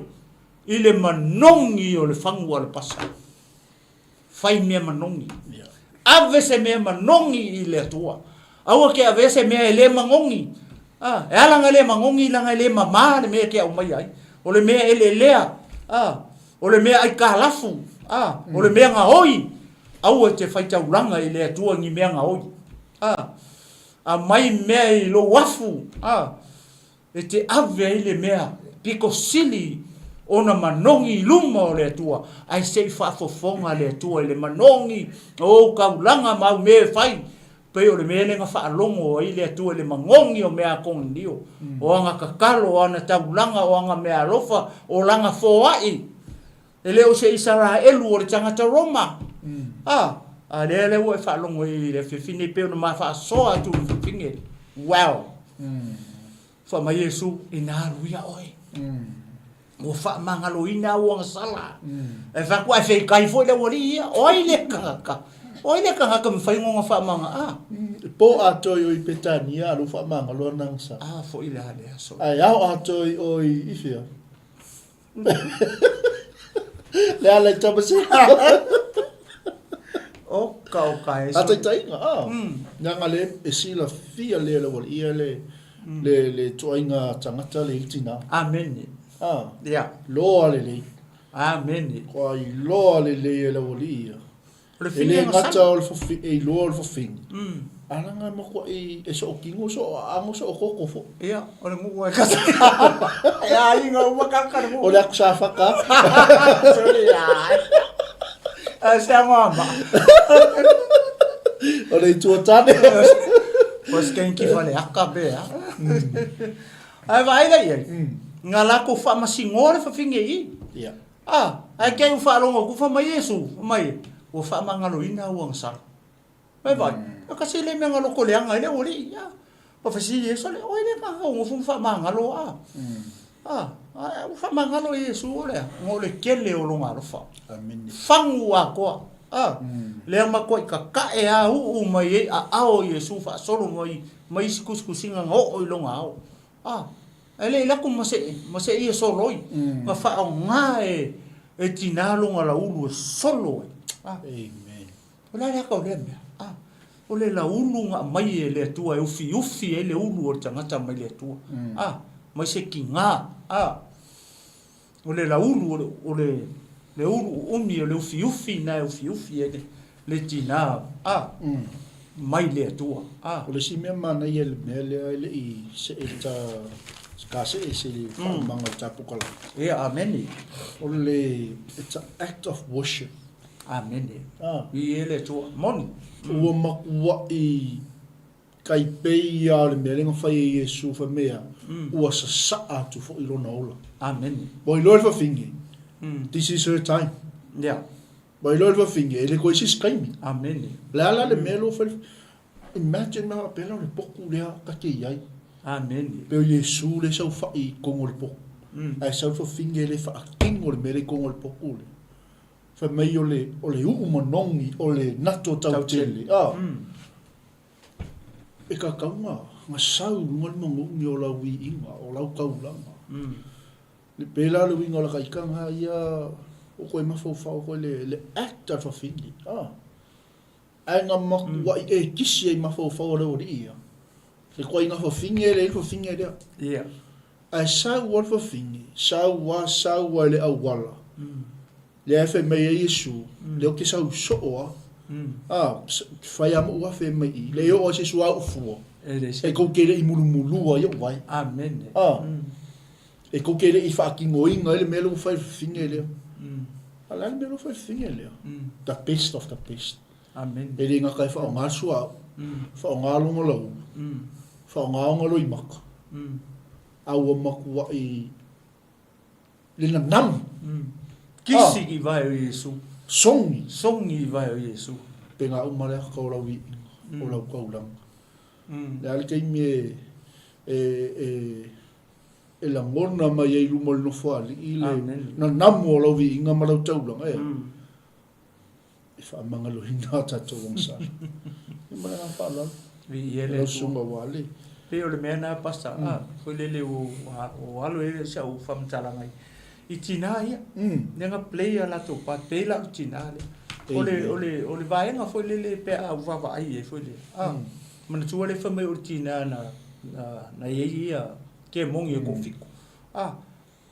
i le manogi o le fagu alapasa. Fai mea manogi. Ave se mea manogi i le Atua. Aua ke avea se mea e le manogi. A, e ala na le manogi leaga e le mama le mea e te aumaia ai. O le mea eleelea. A, o le mea aikalafu. A, o le mea gaoi. Aua e te faitaulaga i le Atua i ni mea gaoi. A. Aumai mea i lou afu, a, e te ave ai le mea pito sili ona manogi i luma o le Atua, ae se i faafofoga le Atua i le manogi o ou taulaga ma au mea e fai, pei o le mea lea na faalogo ai le Atua i le manogi o mea a Konelio, o ana tatalo, o ana taulaga, o ana meaalofa, o lana foai. E le o se Isaraelu o le tagata Roma. A, a lea lea ua e faalogo i le afiafi nei pei ona ma faasoa atu i le fafine. Well. Fai mai Iesu, ina alu ia oe. Ua faamagaloina au agasala. Ae fai atu, ae feitai foi le aualii ia. O ai lea tagata? O ai lea tagata e mafai ona faamaga? A. E po atoa i o i Petania a lou faamagalo ana agasala. A foi le a le aso. Ae ao atoa i o i fea? Le ala i tama se. Oka oka e. A taitaiga, a. Leaga le e silafia le le aualii ia le le le ituaiga tagata le i le tina. Amene. A. Ia. Loa lelei. Amene. Kua iloa lelei e le aualii ia. O le E le filiga gata sala. o le fofi, e iloa o le fofini, a leaga e matuai e sootino, sooaano, sookoko foi. Ia, o le nuu e kasi. E aiga uma kaka le nuu. O le atu sa faka. Sole ia. A se agoa ma. O le itu o tane. O se kenki fale aka be a. Ae vaai la i ai. Nga lako faamasinoa le fafine i. Ia. A, ae kei ua faalogo atu, fai mai Iesu, fai mai, ua faamagaloina au agasala. Fai mai, e kasi le mea na loko leaga ai le aualii. A, ua fesili Iesu, sole, oe le tagata ua nofo ma faamagalo a? A, a, ua faamagalo e Iesu o le a? Ona o le tele o lona alofa. Fagu atoa. A, lea matuai tatae a uu mai ai aao o Iesu faasolo mai ma isi tusitusiga na oo i lona ao. A, ae le i alu atu ma se, ma se ia soloi, na faaaoga e, e tina lona laulu e solo ai. A, Amen. o le a le aka o lea mea? A, o le laulu na aumai e le Atua e ufiufi ai le ulu o le tagata mai le Atua. A, mai se tiga. A, O le laulu, o le, o le, le ulu uumi, o le ufiufi na e ufiufi ai le, le tina, a, mai le Atua, a. O le isi mea manaia i le mea lea e le i see ta, ka see se faaumaga o le tatou kalaka. Ia, amene. O le, it's an act of worship. Amene. A. I e le Atua. Moni. Ua matuai Tai pei ia o le mea lea na fai e Iesu fai mai a, ua sasaa atu foi lona ola. Amene. Ua iloa le fafine, this is her time. Yeah. Ua iloa le fafine, e le toe isi se taimi. Amene. O le a la le mea lea ua fai le, imagine mea faapea la o le potu lea ta te i ai. Amene. Pei o Iesu lea e saofai i totonu o le potu. Ae sau le fafine le faatino le mea lea i totonu o le potu lea. Fai mai o le, o le uu manogi, o le nato tautele. Ah. E kakau nga, nga sau i luga le manogi o lau viiga, o lau taulaga. Le pela le uiga o la ka ika nga ia, o koe mafaufau koe le, le act a le fafine. Ah. Ae nga makuai e kisi ai mafaufau a le aualii ia. Le koaiga fafine e leai le fafine lea. Ia. Ae sau a le fafine, sau a, sau a i le auala. Lea e fai mai ai Iesu, lea ou te sau soo a, a, fai a moʻu afe mai i, le oo ai se isi au fua, e kou te le i mulumulua i ou vae. Amene. A, e kou te le i faatinoina ai le mea lea ua fai le fafine lea. A o le a le mea lea ua fai le fafine lea? The best of the best. Amene. E le gata e faaaoga le suauu, faaaoga lona laulu, faaaoga ona loimata, a ua matuai le nanamu. Kisi i vae o Iesu. Sogi. Sogi i vae o Iesu. Pe nga uma lea ka o lau iiga, o lau taulaga. Le a le taimi e, e, e, e lagona mai ai i luma o le Nofoalii le nanamu o lau viiga ma lau taulaga, ea. E faamagaloina a tatou agasala. Ia ma le agaga faaaloalo. Viia le Lau Atua. susuga ua ale. Pei o le mea lena Pastor, a, foi lele ua alo ai si au faamatalaga i tina ia. Lea na play a latou part, pei la o le tina lea. O le, o le, o le vaega foi lele pe a ou vaavaai i ai foi lele. A, manatua lea fai mai o le tina na, na, na i ai ia kemoni e toafitu. A,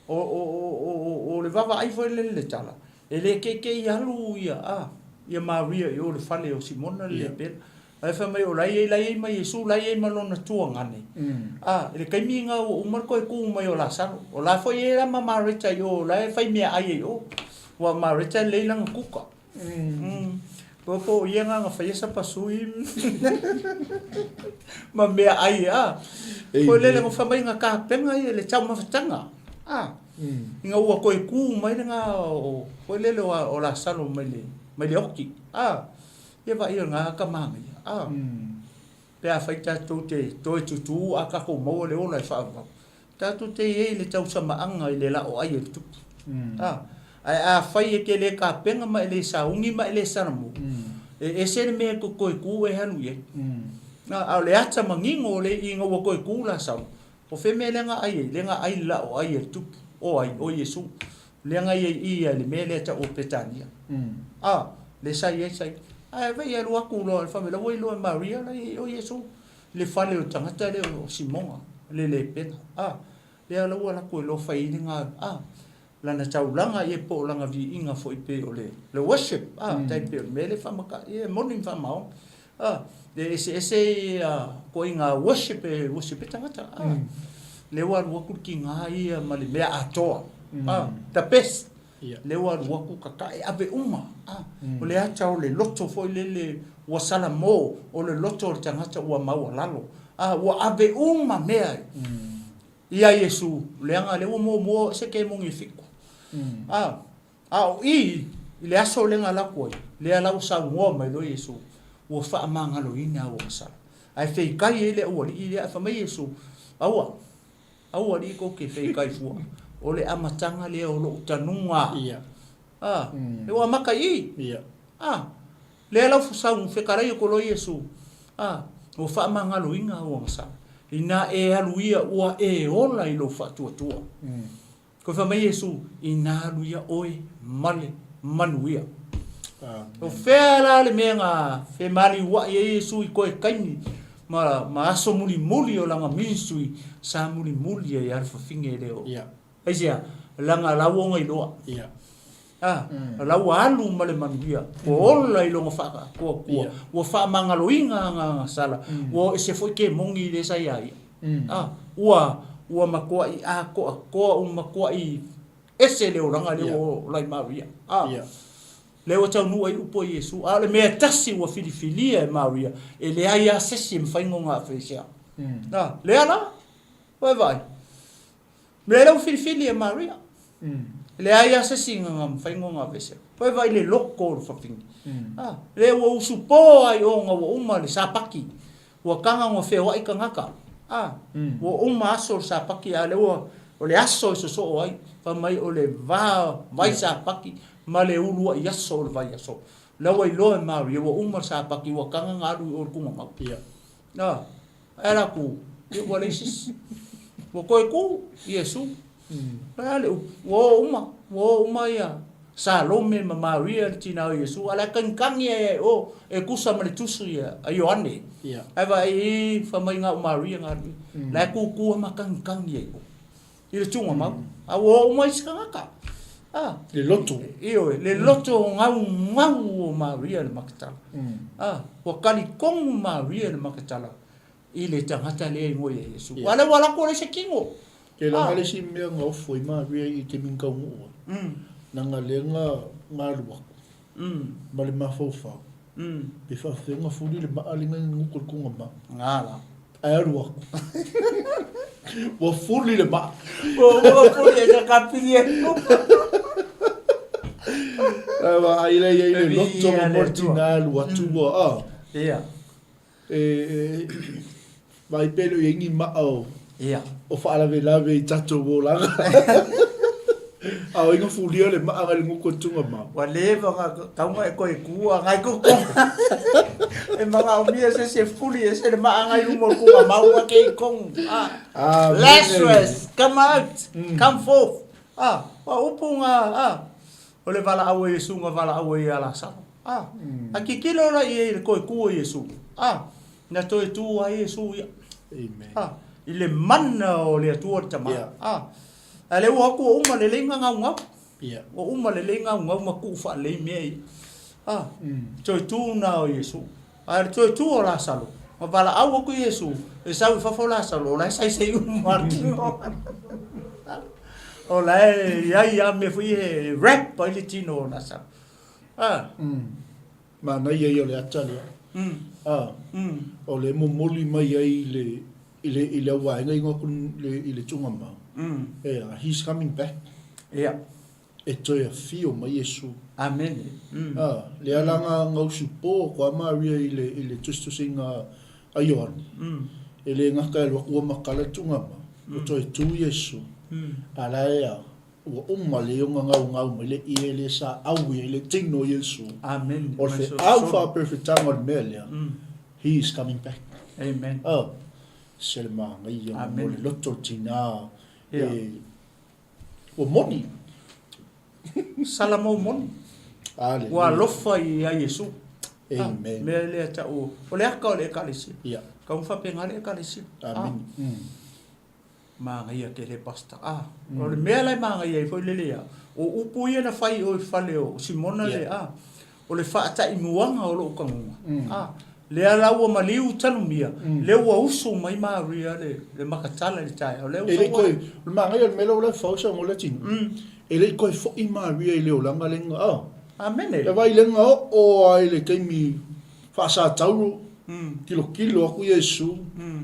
O le vaavaai foi lele i le tala, e le keikei alu ia, a, ia Maria i o i le fale o Simona le lepela. Ae fai mai o la e i ai, la e i ai ma Iesu, la e i ai ma lona tuagane. A, i le taimi lena ua uma le toe tu mai o Lasalo. O la foi e i ai la ma Mareta i o, o la e fai meaai ai i o. Aua o Mareta e lelei lana kuka. Po po o ia na na faia sapasui ma meaai a. Foi lele na fai mai na tapena ia le taumafataga a. Ina ua toe tu mai lena o foi lele o Lasalo mai le mai le oti a. Ia vaai o lena ka manaia a. Pe afai tatou te toe tutu a tatou maua le ola e faavavau, Tatou te i ai i le tausamaaga i le la'o ai e le Tupu. A, ae afai e te le tapena ma e le sauni ma e le salamu, e ese le mea e te toe tu e alu i ai. A, a o le ata manino o le ina ua toe tu Lasalo, o fea mea lea na ai ai? Lea na ai le la'o ai e le Tupu. O ai? O Iesu. Lea na i ai i ia i le mea lea e tau o Petania. A, lea sa i ai sa i. Ae vei alu atu loa i le fale, la ua iloa e Maria la i ai o Iesu. Le fale o le tagata lea o Simoga, le lepena, a, lea la ua alu atu e lofa i ai le ga, a, lana taulaga ia po o lana viiga foi pei o le, le worship, a, tai pei o le mea lea e faamata, ia e moni ma faamaoni, a, e eseese ia ituaiga worship e worship ai tagata, a, lea ua alu atu le tiga ia ma le mea atoa, a, the best. Lea ua alu atu kakae ave uma. O le ata o le loto foi lele ua salamo, o le loto o le tagata ua maualalo. Ua ave uma mea ia Iesu, leaga lea ua muamua se kemoni e fitu. A o i, i le aso lea na alu atu ai, lea la ua saunoa mai loa Iesu, ua faamagaloina au agasala. Ae feitai ai le aualii lea, ae fai mai Iesu, Aua, Aua alii kou te feikai fua, o le amataga lea o lou tanuga. Ia. A, e ua amata i i. Ia. A, lea lau sau fetalai o ko Iesu. A, ua faamagaloina au agasala. Inā e alu ia ua e ola i lou faatuatua. Koe fai mai Iesu, Inā alu ia oe ma le manuia. O fea la le mea na femaliuaʻi ai Iesu i koe taimi ma, ma aso mulimuli o lana ministry, sa mulimuli ai lava le fafine lea o. Yeah. Aisea? Leaga la ua ona iloa. Yeah. A, la ua alu ma le manuia, ua ola i lona faatuatua, Yeah. ua faamagaloina ana sala, ua o ese foi kemoni lea sa ia ia. A, ua, ua matuaʻi atoatoa, ua matuaʻi ese le olaga lea ua ola ai Maria. A, lea ua taunuu ai upu a Iesu, a o le mea e tasi ua filifilia e Maria, e leai lava se isi e mafai ona afeisea. A, lea la, ua e vaai. Mea lea ua filifili e Maria. E leai lava se isi na mafai ona aveesea. Ua e vaai i le loto o le fafine. A, lea ua usupo lava i o ina ua uma le Sapati. Ua taga ona feoai tagata. A, ua uma aso o le Sapati, a o lea ua, o le aso e sosoo ai. Fai mai o le va vai Sapati ma le uluai aso o le vaiaso. La ua iloa e Maria ua uma le Sapati, ua taga ona alu i o i le tugamau. A. Ae ala atu, ia ua leai se isi. Ua toe tu Iesu. O le a le upu? Ua o uma, ua o uma ia Salome ma Maria le tina o Iesu, a o la e tagitagi ai lava i o e tusa ma le tusi a Ioane. Ae vaai i, fai mai na o Maria na alu i. La e tutu lava ma tagitagi ai i o i le tugamau. A ua o uma isi tagata. A. Le loto. Ioe, le loto gaugau o Maria le Maketala. A, ua talitonu Maria le Maketala i le tagata lea i moe ia Iesu. Aua o lea ua alu atu ua leai se tino. Ke laga le isi mea na ofo ai Maria i taimi na taunuu ai, leaga lea na alu atu ma le mafaufau, pe faafefea ona fuli le maa lea na gugu i le tugamau. Ae alu atu. Ua fuli le maa. Ua fuli e ka kapili e Ae vaai lea i ai le loto ma mo le tina alu atu ua a. Ia. E vaai pe le o i ai ni maa o, Ia. o faalavelave i tatou olaga. A o ai na fulia le maa ngai le gutu o Tugamau. Ua leva ona tau na e toe tu a ngai kokonga. E manaomia se isi e fuli ese le maa ngai luma o Tugamau a kei kong. Ah. Amene. Lazarus, come out, come forth. Ah, ua upu nga, ah, o le valaau a Iesu na valaau ai ia Lasalo. Ah, a tilotilo la i ai i le toe tu o Iesu. Ah, na toe tu ai Iesu ia. Amen. Ah, i le mana o le Atua le Tama. Yeah. Ah, a lea ua o atu ua uma lelei gaugau. Yeah. Ua uma lelei gaugau ma tuu faalelei mea ia. Ah, toe tu na o Iesu. Ae o le toe tu o Lasalo, na valaau atu Iesu e sau i fafo Lasalo, o la e saisai uma lava le tino. O la e i ai lava mea foi ia e wrap ai le tino o Lasalo. A. Manaia ia o le ata lea. A. O le momoli mai ai i le, i le, i le auvaega i le, i le tuugamau. Ea, he's coming back. Ia. E toe afio mai Iesu. Amene. A, lea la nga gausupo ko a Maria i le, i le tusitusiga a Ioane. E le gata e alu atu ua matala le tugama, ua toe tu Iesu, a la e a, ua uma lelei ona gaugau mai le ie lea sa aui ai le tino o Iesu. Amene. O le feau faaperefetaga o le mea lea, He is coming back. Amen. A, se le manaia mo le loto o le tina e, Ua moni. Salamo moni. Aleluia. Ua alofa ia Iesu. Amen. Ah, mea lea tau, o le aka o le ekalesia. Ia. Kau faapena le ekalesia. Amen. Ah. Manaia tele pastor. Ah, o le mea la e manaia ai foi le lea, o upu ia na fai i o i fale o Simona le, ah, O le faataimuaga o lou taguga, a, lea la ua maliu Tanumia, lea ua usu mai Maria le, le Makatala i le taeao, lea ua E le i toe, o le manaia o le mea lea ua fau sau le tino, e le i toe foi Maria i le olaga lenga, a. Amene. E vai lenga oo lava i le taimi faasatauro, tilotilo atu Iesu,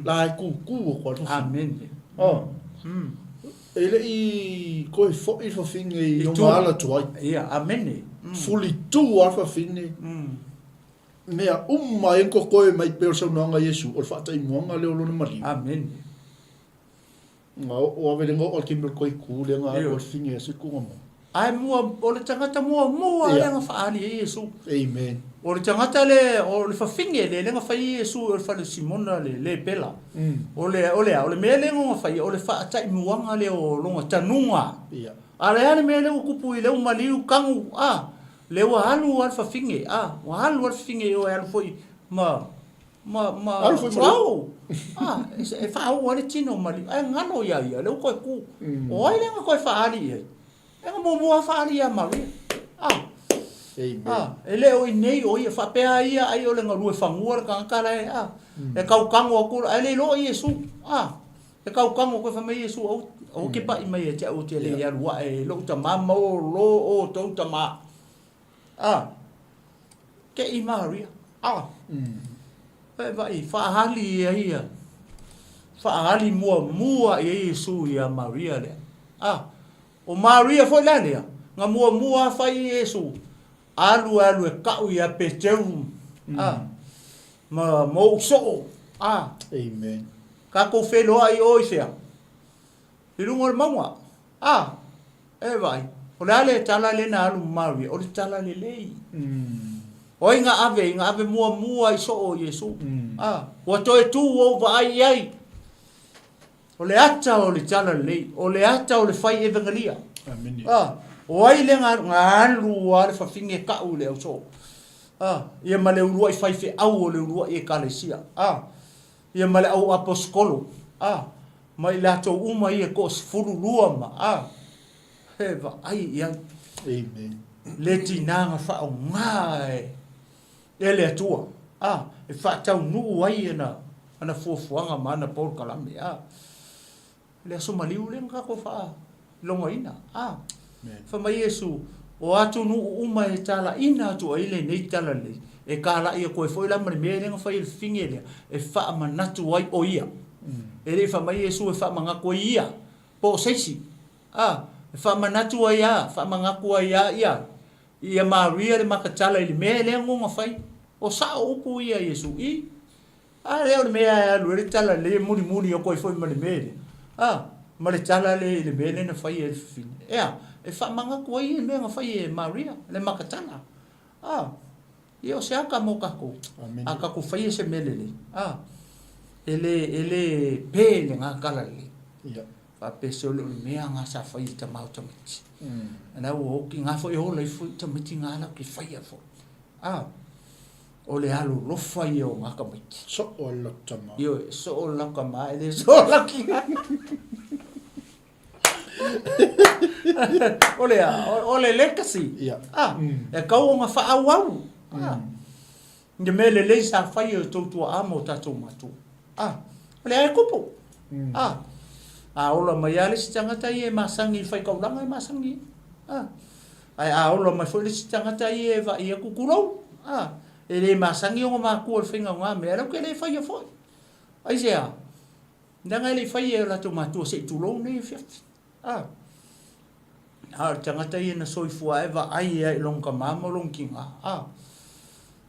la e tutu atu lava le fafine. Amene. A. E le i toe foi le fafine i ona ala tuai. Ia, amene. Fulitu lava le fafine. Mea uma e totoe mai pei o le saunoaga a Iesu, o le faataimuaga lea o lona maliu. Amene. Na oo ave le oo le taimi o le toe tu lea na alu ai le fafine e siku ona. Ae mua, o le tagata muamua lea na faaali ai Iesu. Amen. O le tagata le, o le fafine le lea na fai ai Iesu o le fale o Simona le lepela. O le, o le a, o le mea lea na fai, o le faataimuaga lea o lona tanuga. A o le a le mea lea ua tupu i lea ua maliu tagu, a, lea ua alu lava le fafine, a, ua alu lava le fafine i o e alu foi ma, ma, ma, Alu foi ma le- suauu. A, e faauu ai le tino o maliu, ae galo ia ia, lea ua toe tu. O ai lea na toe faaali i ai? E na muamua lava faaali ia Maria. A. Amen. A, e le o i nei o ia, faapea a ia ai o le galue fanua le tagata la e, a, e kaukano atu, ae le iloa Iesu. A, e kaukano atu e fai mai Iesu, aua, aua te pai mai ia te au ou te le i alu ae i lou tama ma o lo outou tama. A, te i Maria. A, e vaai, faaali ia ia, faaali muamua i ai Iesu ia Maria lea. A, O Maria foi la lea, na muamua lava fai Iesu, alu alu e ka'u ia Peteru, a, ma, ma o'u so'o, a. Amen. Tatou feiloai i o i fea? I luga o le mauga, a. E vaai, o le a le tala lea na alu ma Maria? O le tala lelei. O ai na ave? Na ave muamua i so'o o Iesu, a. Ua toe tu ou vaai i ai. O le ata o le talalelei, o le ata o le fai evegelia. Amene. A, o ai lea na, na alu lava le fafine ka'u i le ausoo. A, ia ma le uluai faifeau o le uluai ekalesia. A, ia ma le au aposetolo. A, ma i latou uma ia e toasefululua ma, a, he vaai i ai. Amen. Le tina na faaaoga e. E le Atua, a, e faataunuu ai ana, ana fuafuaga ma ana polokalame, a. Le aso maliu lea na tatou faailogaina, a. Fai mai Iesu, O atunuu uma e talaiina atu ai lenei talalelei, e talai atu ai foi la ma le mea lea na fai e le fafine lea, e faamanatu ai o ia. E le i fai mai Iesu e faamanatu ai ia, po o se isi, a, e faamanatu ai a, faamanatu ai a ia, Ia Maria le Makatala i le mea lea na fai. O sao upu ia a Iesu i. A lea o le mea e alu ai le tala lelei e mulimuli atu ai foi ma le mea lea. A, ma le tala lea i le mea lea na fai e le fafine. Ea, e faamanatu ai ia mea na fai e Maria le Makatala. A, ia o se aka mo tatou. A tatou faia se mea lelei, a, e le, e le pe le ga tala lelei. Ia. Faapea se ole o le mea ga sa fai e tama o tamaiti. La ua oki ga foi ola ifo i tamaiti ga la ke faia foi. A, o le alolofa ia o ga tamaiti. Soo le latou tama. Ioe, soo le latou tama, e le soo le latou tina. O le a, o le legacy. Ia. A, e tau ona faaauau. A. I mea lelei sa fai e o tou tuaa ma o tatou matua. A, o lea e tupu. A, a ola mai lava le isi tagata ia e masani i le faitaulaga e masani ai. A, ae a ola mai foi le isi tagata ia e vaai atu, tulou, a, e le masani ona matua i le faiga o na mea, latou te le faia foi. Aisea? Leaga e le i faia e o latou matua se i tulou nei afiafi. A, a o le tagata ia na soifua ae vaai ai i lona tama ma lona tina. A,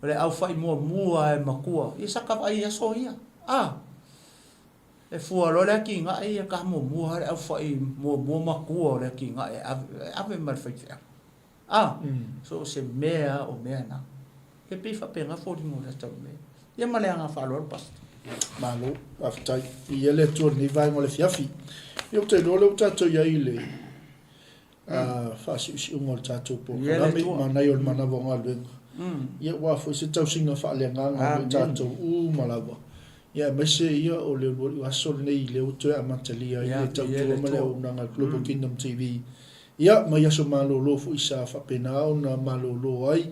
o le aufai muamua lava e matua, ia sa ta vaai i aso ia. A, e fua loa le atinae ia ta muamua lava le aufai muamua matua o le atinae e ave, e ave ma le faifeau. A, so o se mea lava o mea na. E pei e faapena foliga o le ata o le mea. Ia ma le agaga faaaloalo Pastor. Malo, faafetai. Viia le Atua i lenei vaega o le afiafi. Ia ou te iloa o lea ua tatou i ai i le faasiusiuga o le tatou polokalame, manaia o le manava o galuega. Ia aua foi se tausiga faaleagaga mo i tatou uma lava. Ia aemaise ia o le uluai aso lenei lea ua toe amatalia ai le tautua ma le auaunaga a le Global Kingdom TV. Ia, mai aso malolo foi sa faapena ona malolo ai.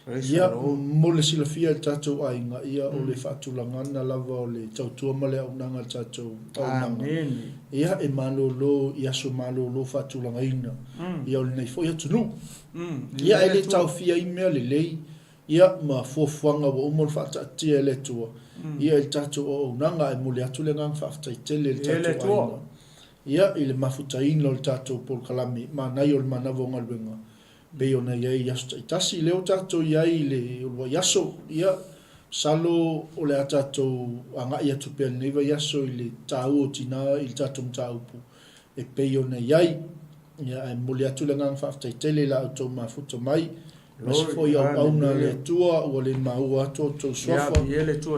Ia, mo le silafia e le tatou aiga, ia, o le faatulagaga lava o le tautua ma le auaunaga a le tatou auaunaga, ia, e malolo i aso malolo faatulagaina, ia, o lenei foi atunuu. Ia, ae le taofia ai mea lelei, ia, ma fuafuaga ua uma ona faataatia e le Atua, ia, i le tatou auaunaga. Ae momoli atu le agaga faafetai tele i le tatou aiga. Ia, i le mafutaina o le tatou polokalame manaia o le manava o galuega, pei ona i ai i aso taitasi. Lea ua tatou i ai i le uluai aso, ia, masalo o le a tatou agai atu pea i lenei vaiaso i le taua o tina i le tatou mataupu e pei ona i ai. Ia, ae momoli atu le agaga faafetai tele i la outou mafuta mai, Aemaise foi auauna a le Atua ua le maua atu outou suafa,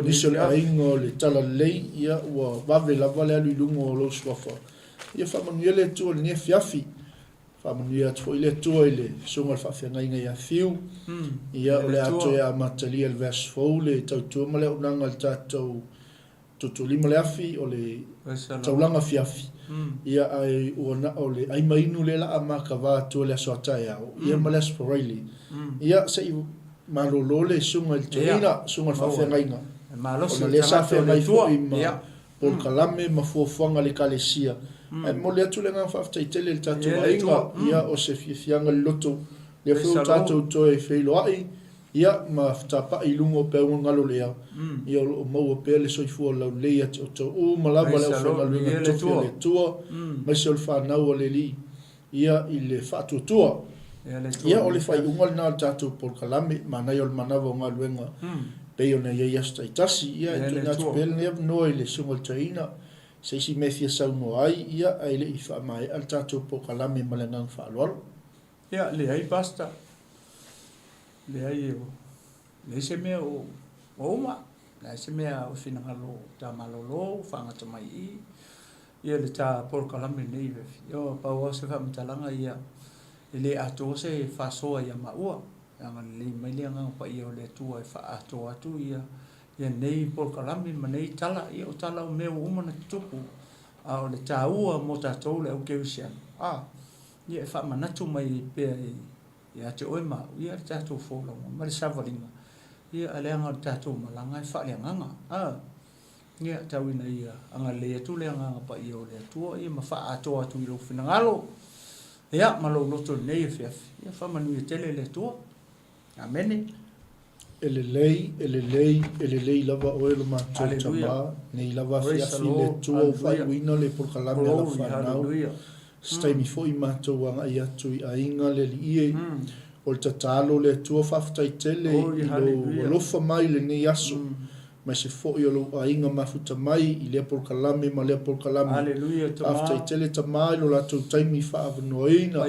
nisi o le aiga o le Talalelei, ia ua vave lava le alu i luga o lou suafa. Ia faamanuia le Atua i lenei afiafi. Faamanuia atu foi le Atua i le Susuga i le Faafeagaiga ia Fiu. Ia o le a toe amatalia i le vaiaso fou le tautua ma le auaunaga i le tatou Tutuulima le afi o le taulaga afiafi, ia ae ua na o le ai ma inu lea la a makava atu le aso a taeao, ia ma le aso Faraile. Ia se i malolo le susuga i le toeaina, susuga i le faafeagaiga, ona lea sa feagai foi ma polokalame ma fuafuaga a le Ekalesia. Ae momoli atu le agaga faafetai tele i le tatou aiga, ia o se fiafiaga loloto lea foi ua tatou toe feiloai. Ia, ma fetapa'i i luga o peauga galo o le ea, ia o lo o maua pea le soifua laulelei ia te outou uma lava le aufaigaluega tofi a le Atua, aemaise o le fanau a le Alii, ia, i le faatuatua. Ia, o le faaiuga lena o le tatou polokalame, manaia o le manava o galuega pei ona i ai aso taitasi. Ia, e tuuina atu pea lenei avanoa i le Susuga i le Toeaina, se isi mea e fia saunoa ai, ia, ae le i faamaea le tatou polokalame ma le agaga faaaloalo. Ia, leai Pastor. Leai, leai se mea ua uma, leai se mea o finagalo ta malolo ua faagata mai i i, ia le ta polokalame lenei. Ia, pau lava se faamatalaga, ia, e le atoa se faasoa ia maua, e agalelei mai le Agaga Paia o le Atua e faaatoa atu ia ia nei polokalame ma nei tala, ia o tala o mea ua uma ona tutupu, a o le taua mo tatou le au kerisiano, a, ia e faamanatu mai pea i Ia te oe ma au, ia le tatou folauga ma le savaliga, ia leaga o le tatou malaga e faaleagaga. A, ia tau ina ia agalelei atu le Agaga Paia o le Atua, ia ma faaatoa atu i lou finagalo, ia ma lou loto i lenei afiafi. Ia faamanuia tele le Atua. Amene. E lelei, e lelei, e lelei lava oe lo matou Tama, nei lava afiafi le Atua ua faaiuina le polokalame a lau fanau. Se taimi foi matou agai atu i aiga le Alii e. O le tatalo le Atua faafetai tele i lou alofa mai i lenei aso, aemaise foi o lou aiga mafuta mai i lea polokalame ma lea polokalame. Faafetai tele Tama i lo latou taimi faaavanoaina,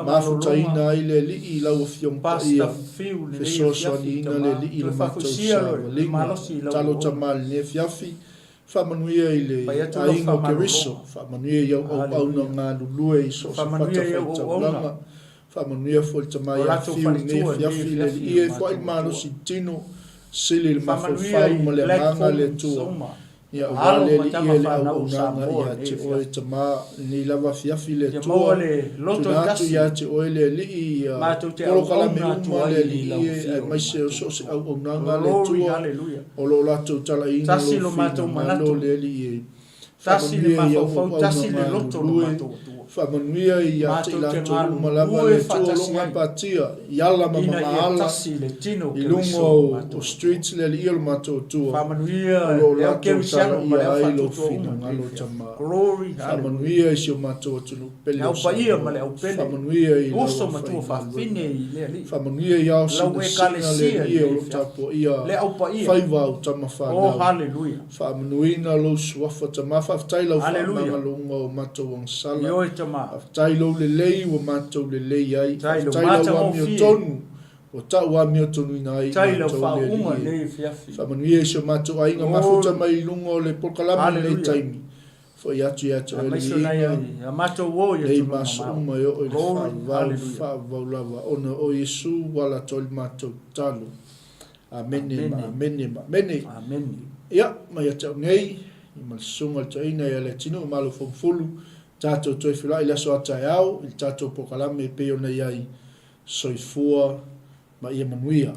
mafutaina ai le Alii i lau Afioga Paia, fesoasoaniina le Alii i lo matou savaliga. Tatalo Tama i lenei afiafi, Faamanuia i le aiga o Keriso, faamanuia i au auauna galulue i so o se fatafaitaulaga, faamanuia foi i le Tama ia Fiu i lenei afiafi, le Alii e foai le malosi i le tino, sili i le mafaufau ma le agaga le Atua. Ia, aua Alo le ma Alii tama e le fanau o auaunaga Samoa ia i te lenei oe, afiafi. Tama, lenei lava afiafi le Ia Atua, maua le loto tuina e atu tasi ia te oe le Alii ia matou te polokalame auauna atu uma ai le i Alii lau e, afio o le aemaise o matou so o se Atua. auaunaga le Glory, Atua hallelujah. o lo o latou talaina Tasi lou lo matou finagalo manatu, le Alii e. tasi le Faamanuia i au mafaufau, auauna tasi le loto o lo galulue, matou Atua. faamanuia ia te i Matou te latou uma lava galulue le Atua o lo o faatasi ai gapatia i ala ma ina ia mamaala tasi le tino o i luga Keriso o lo o matou Atua. streets le Alii o lo matou Atua Faamanuia o lo o le au latou kerisiano ma le talaia au ai lou faatuatua uma i lenei finagalo afiafi. Tama. Glory, hallelujah. Faamanuia i si o matou atunuu Le pele au o paia ma le Samoa. au pele, Faamanuia i lau uso ma tua aufaigaluega. faafine i le Alii, Faamanuia i ao lau sinasina le Ekalesia i Alii e o lenei lo o afiafi, tapuaia le au paia. faiva au tama Oh, fanau. hallelujah. Faamanuina lou suafa Tama. Faafetai lau Hallelujah. faamagaloga o matou agasala. Ioe Tama. Faafetai lou lelei ua matou lelei ai. Tai lou Faafetai lau matagofie. amiotonu ua tau amiotonuina ai Tai lau matou le faauuga Alii i e. lenei afiafi. Faamanuia i si o matou aiga mafuta Glory. mai i luga o le polokalame i lenei Hallelujah. taimi. Foi atu ia te oe le Aemaise o nai viiga a matou uo i nei atunuu maso mamao. uma e oo i le Glory. faavavau, Hallelujah. faavavau lava ona o Iesu ua ala atu ai le matou tatalo. Amene ma Amene. amene ma amene. Amene. Ia, mai ia te au nei, i ma le susuga i le toeaina ia Leatinuu Malo Fomufulu, tatou toe feiloai i le aso a taeao i le tatou polokalame e pei ona i ai, Soifua ma ia manuia.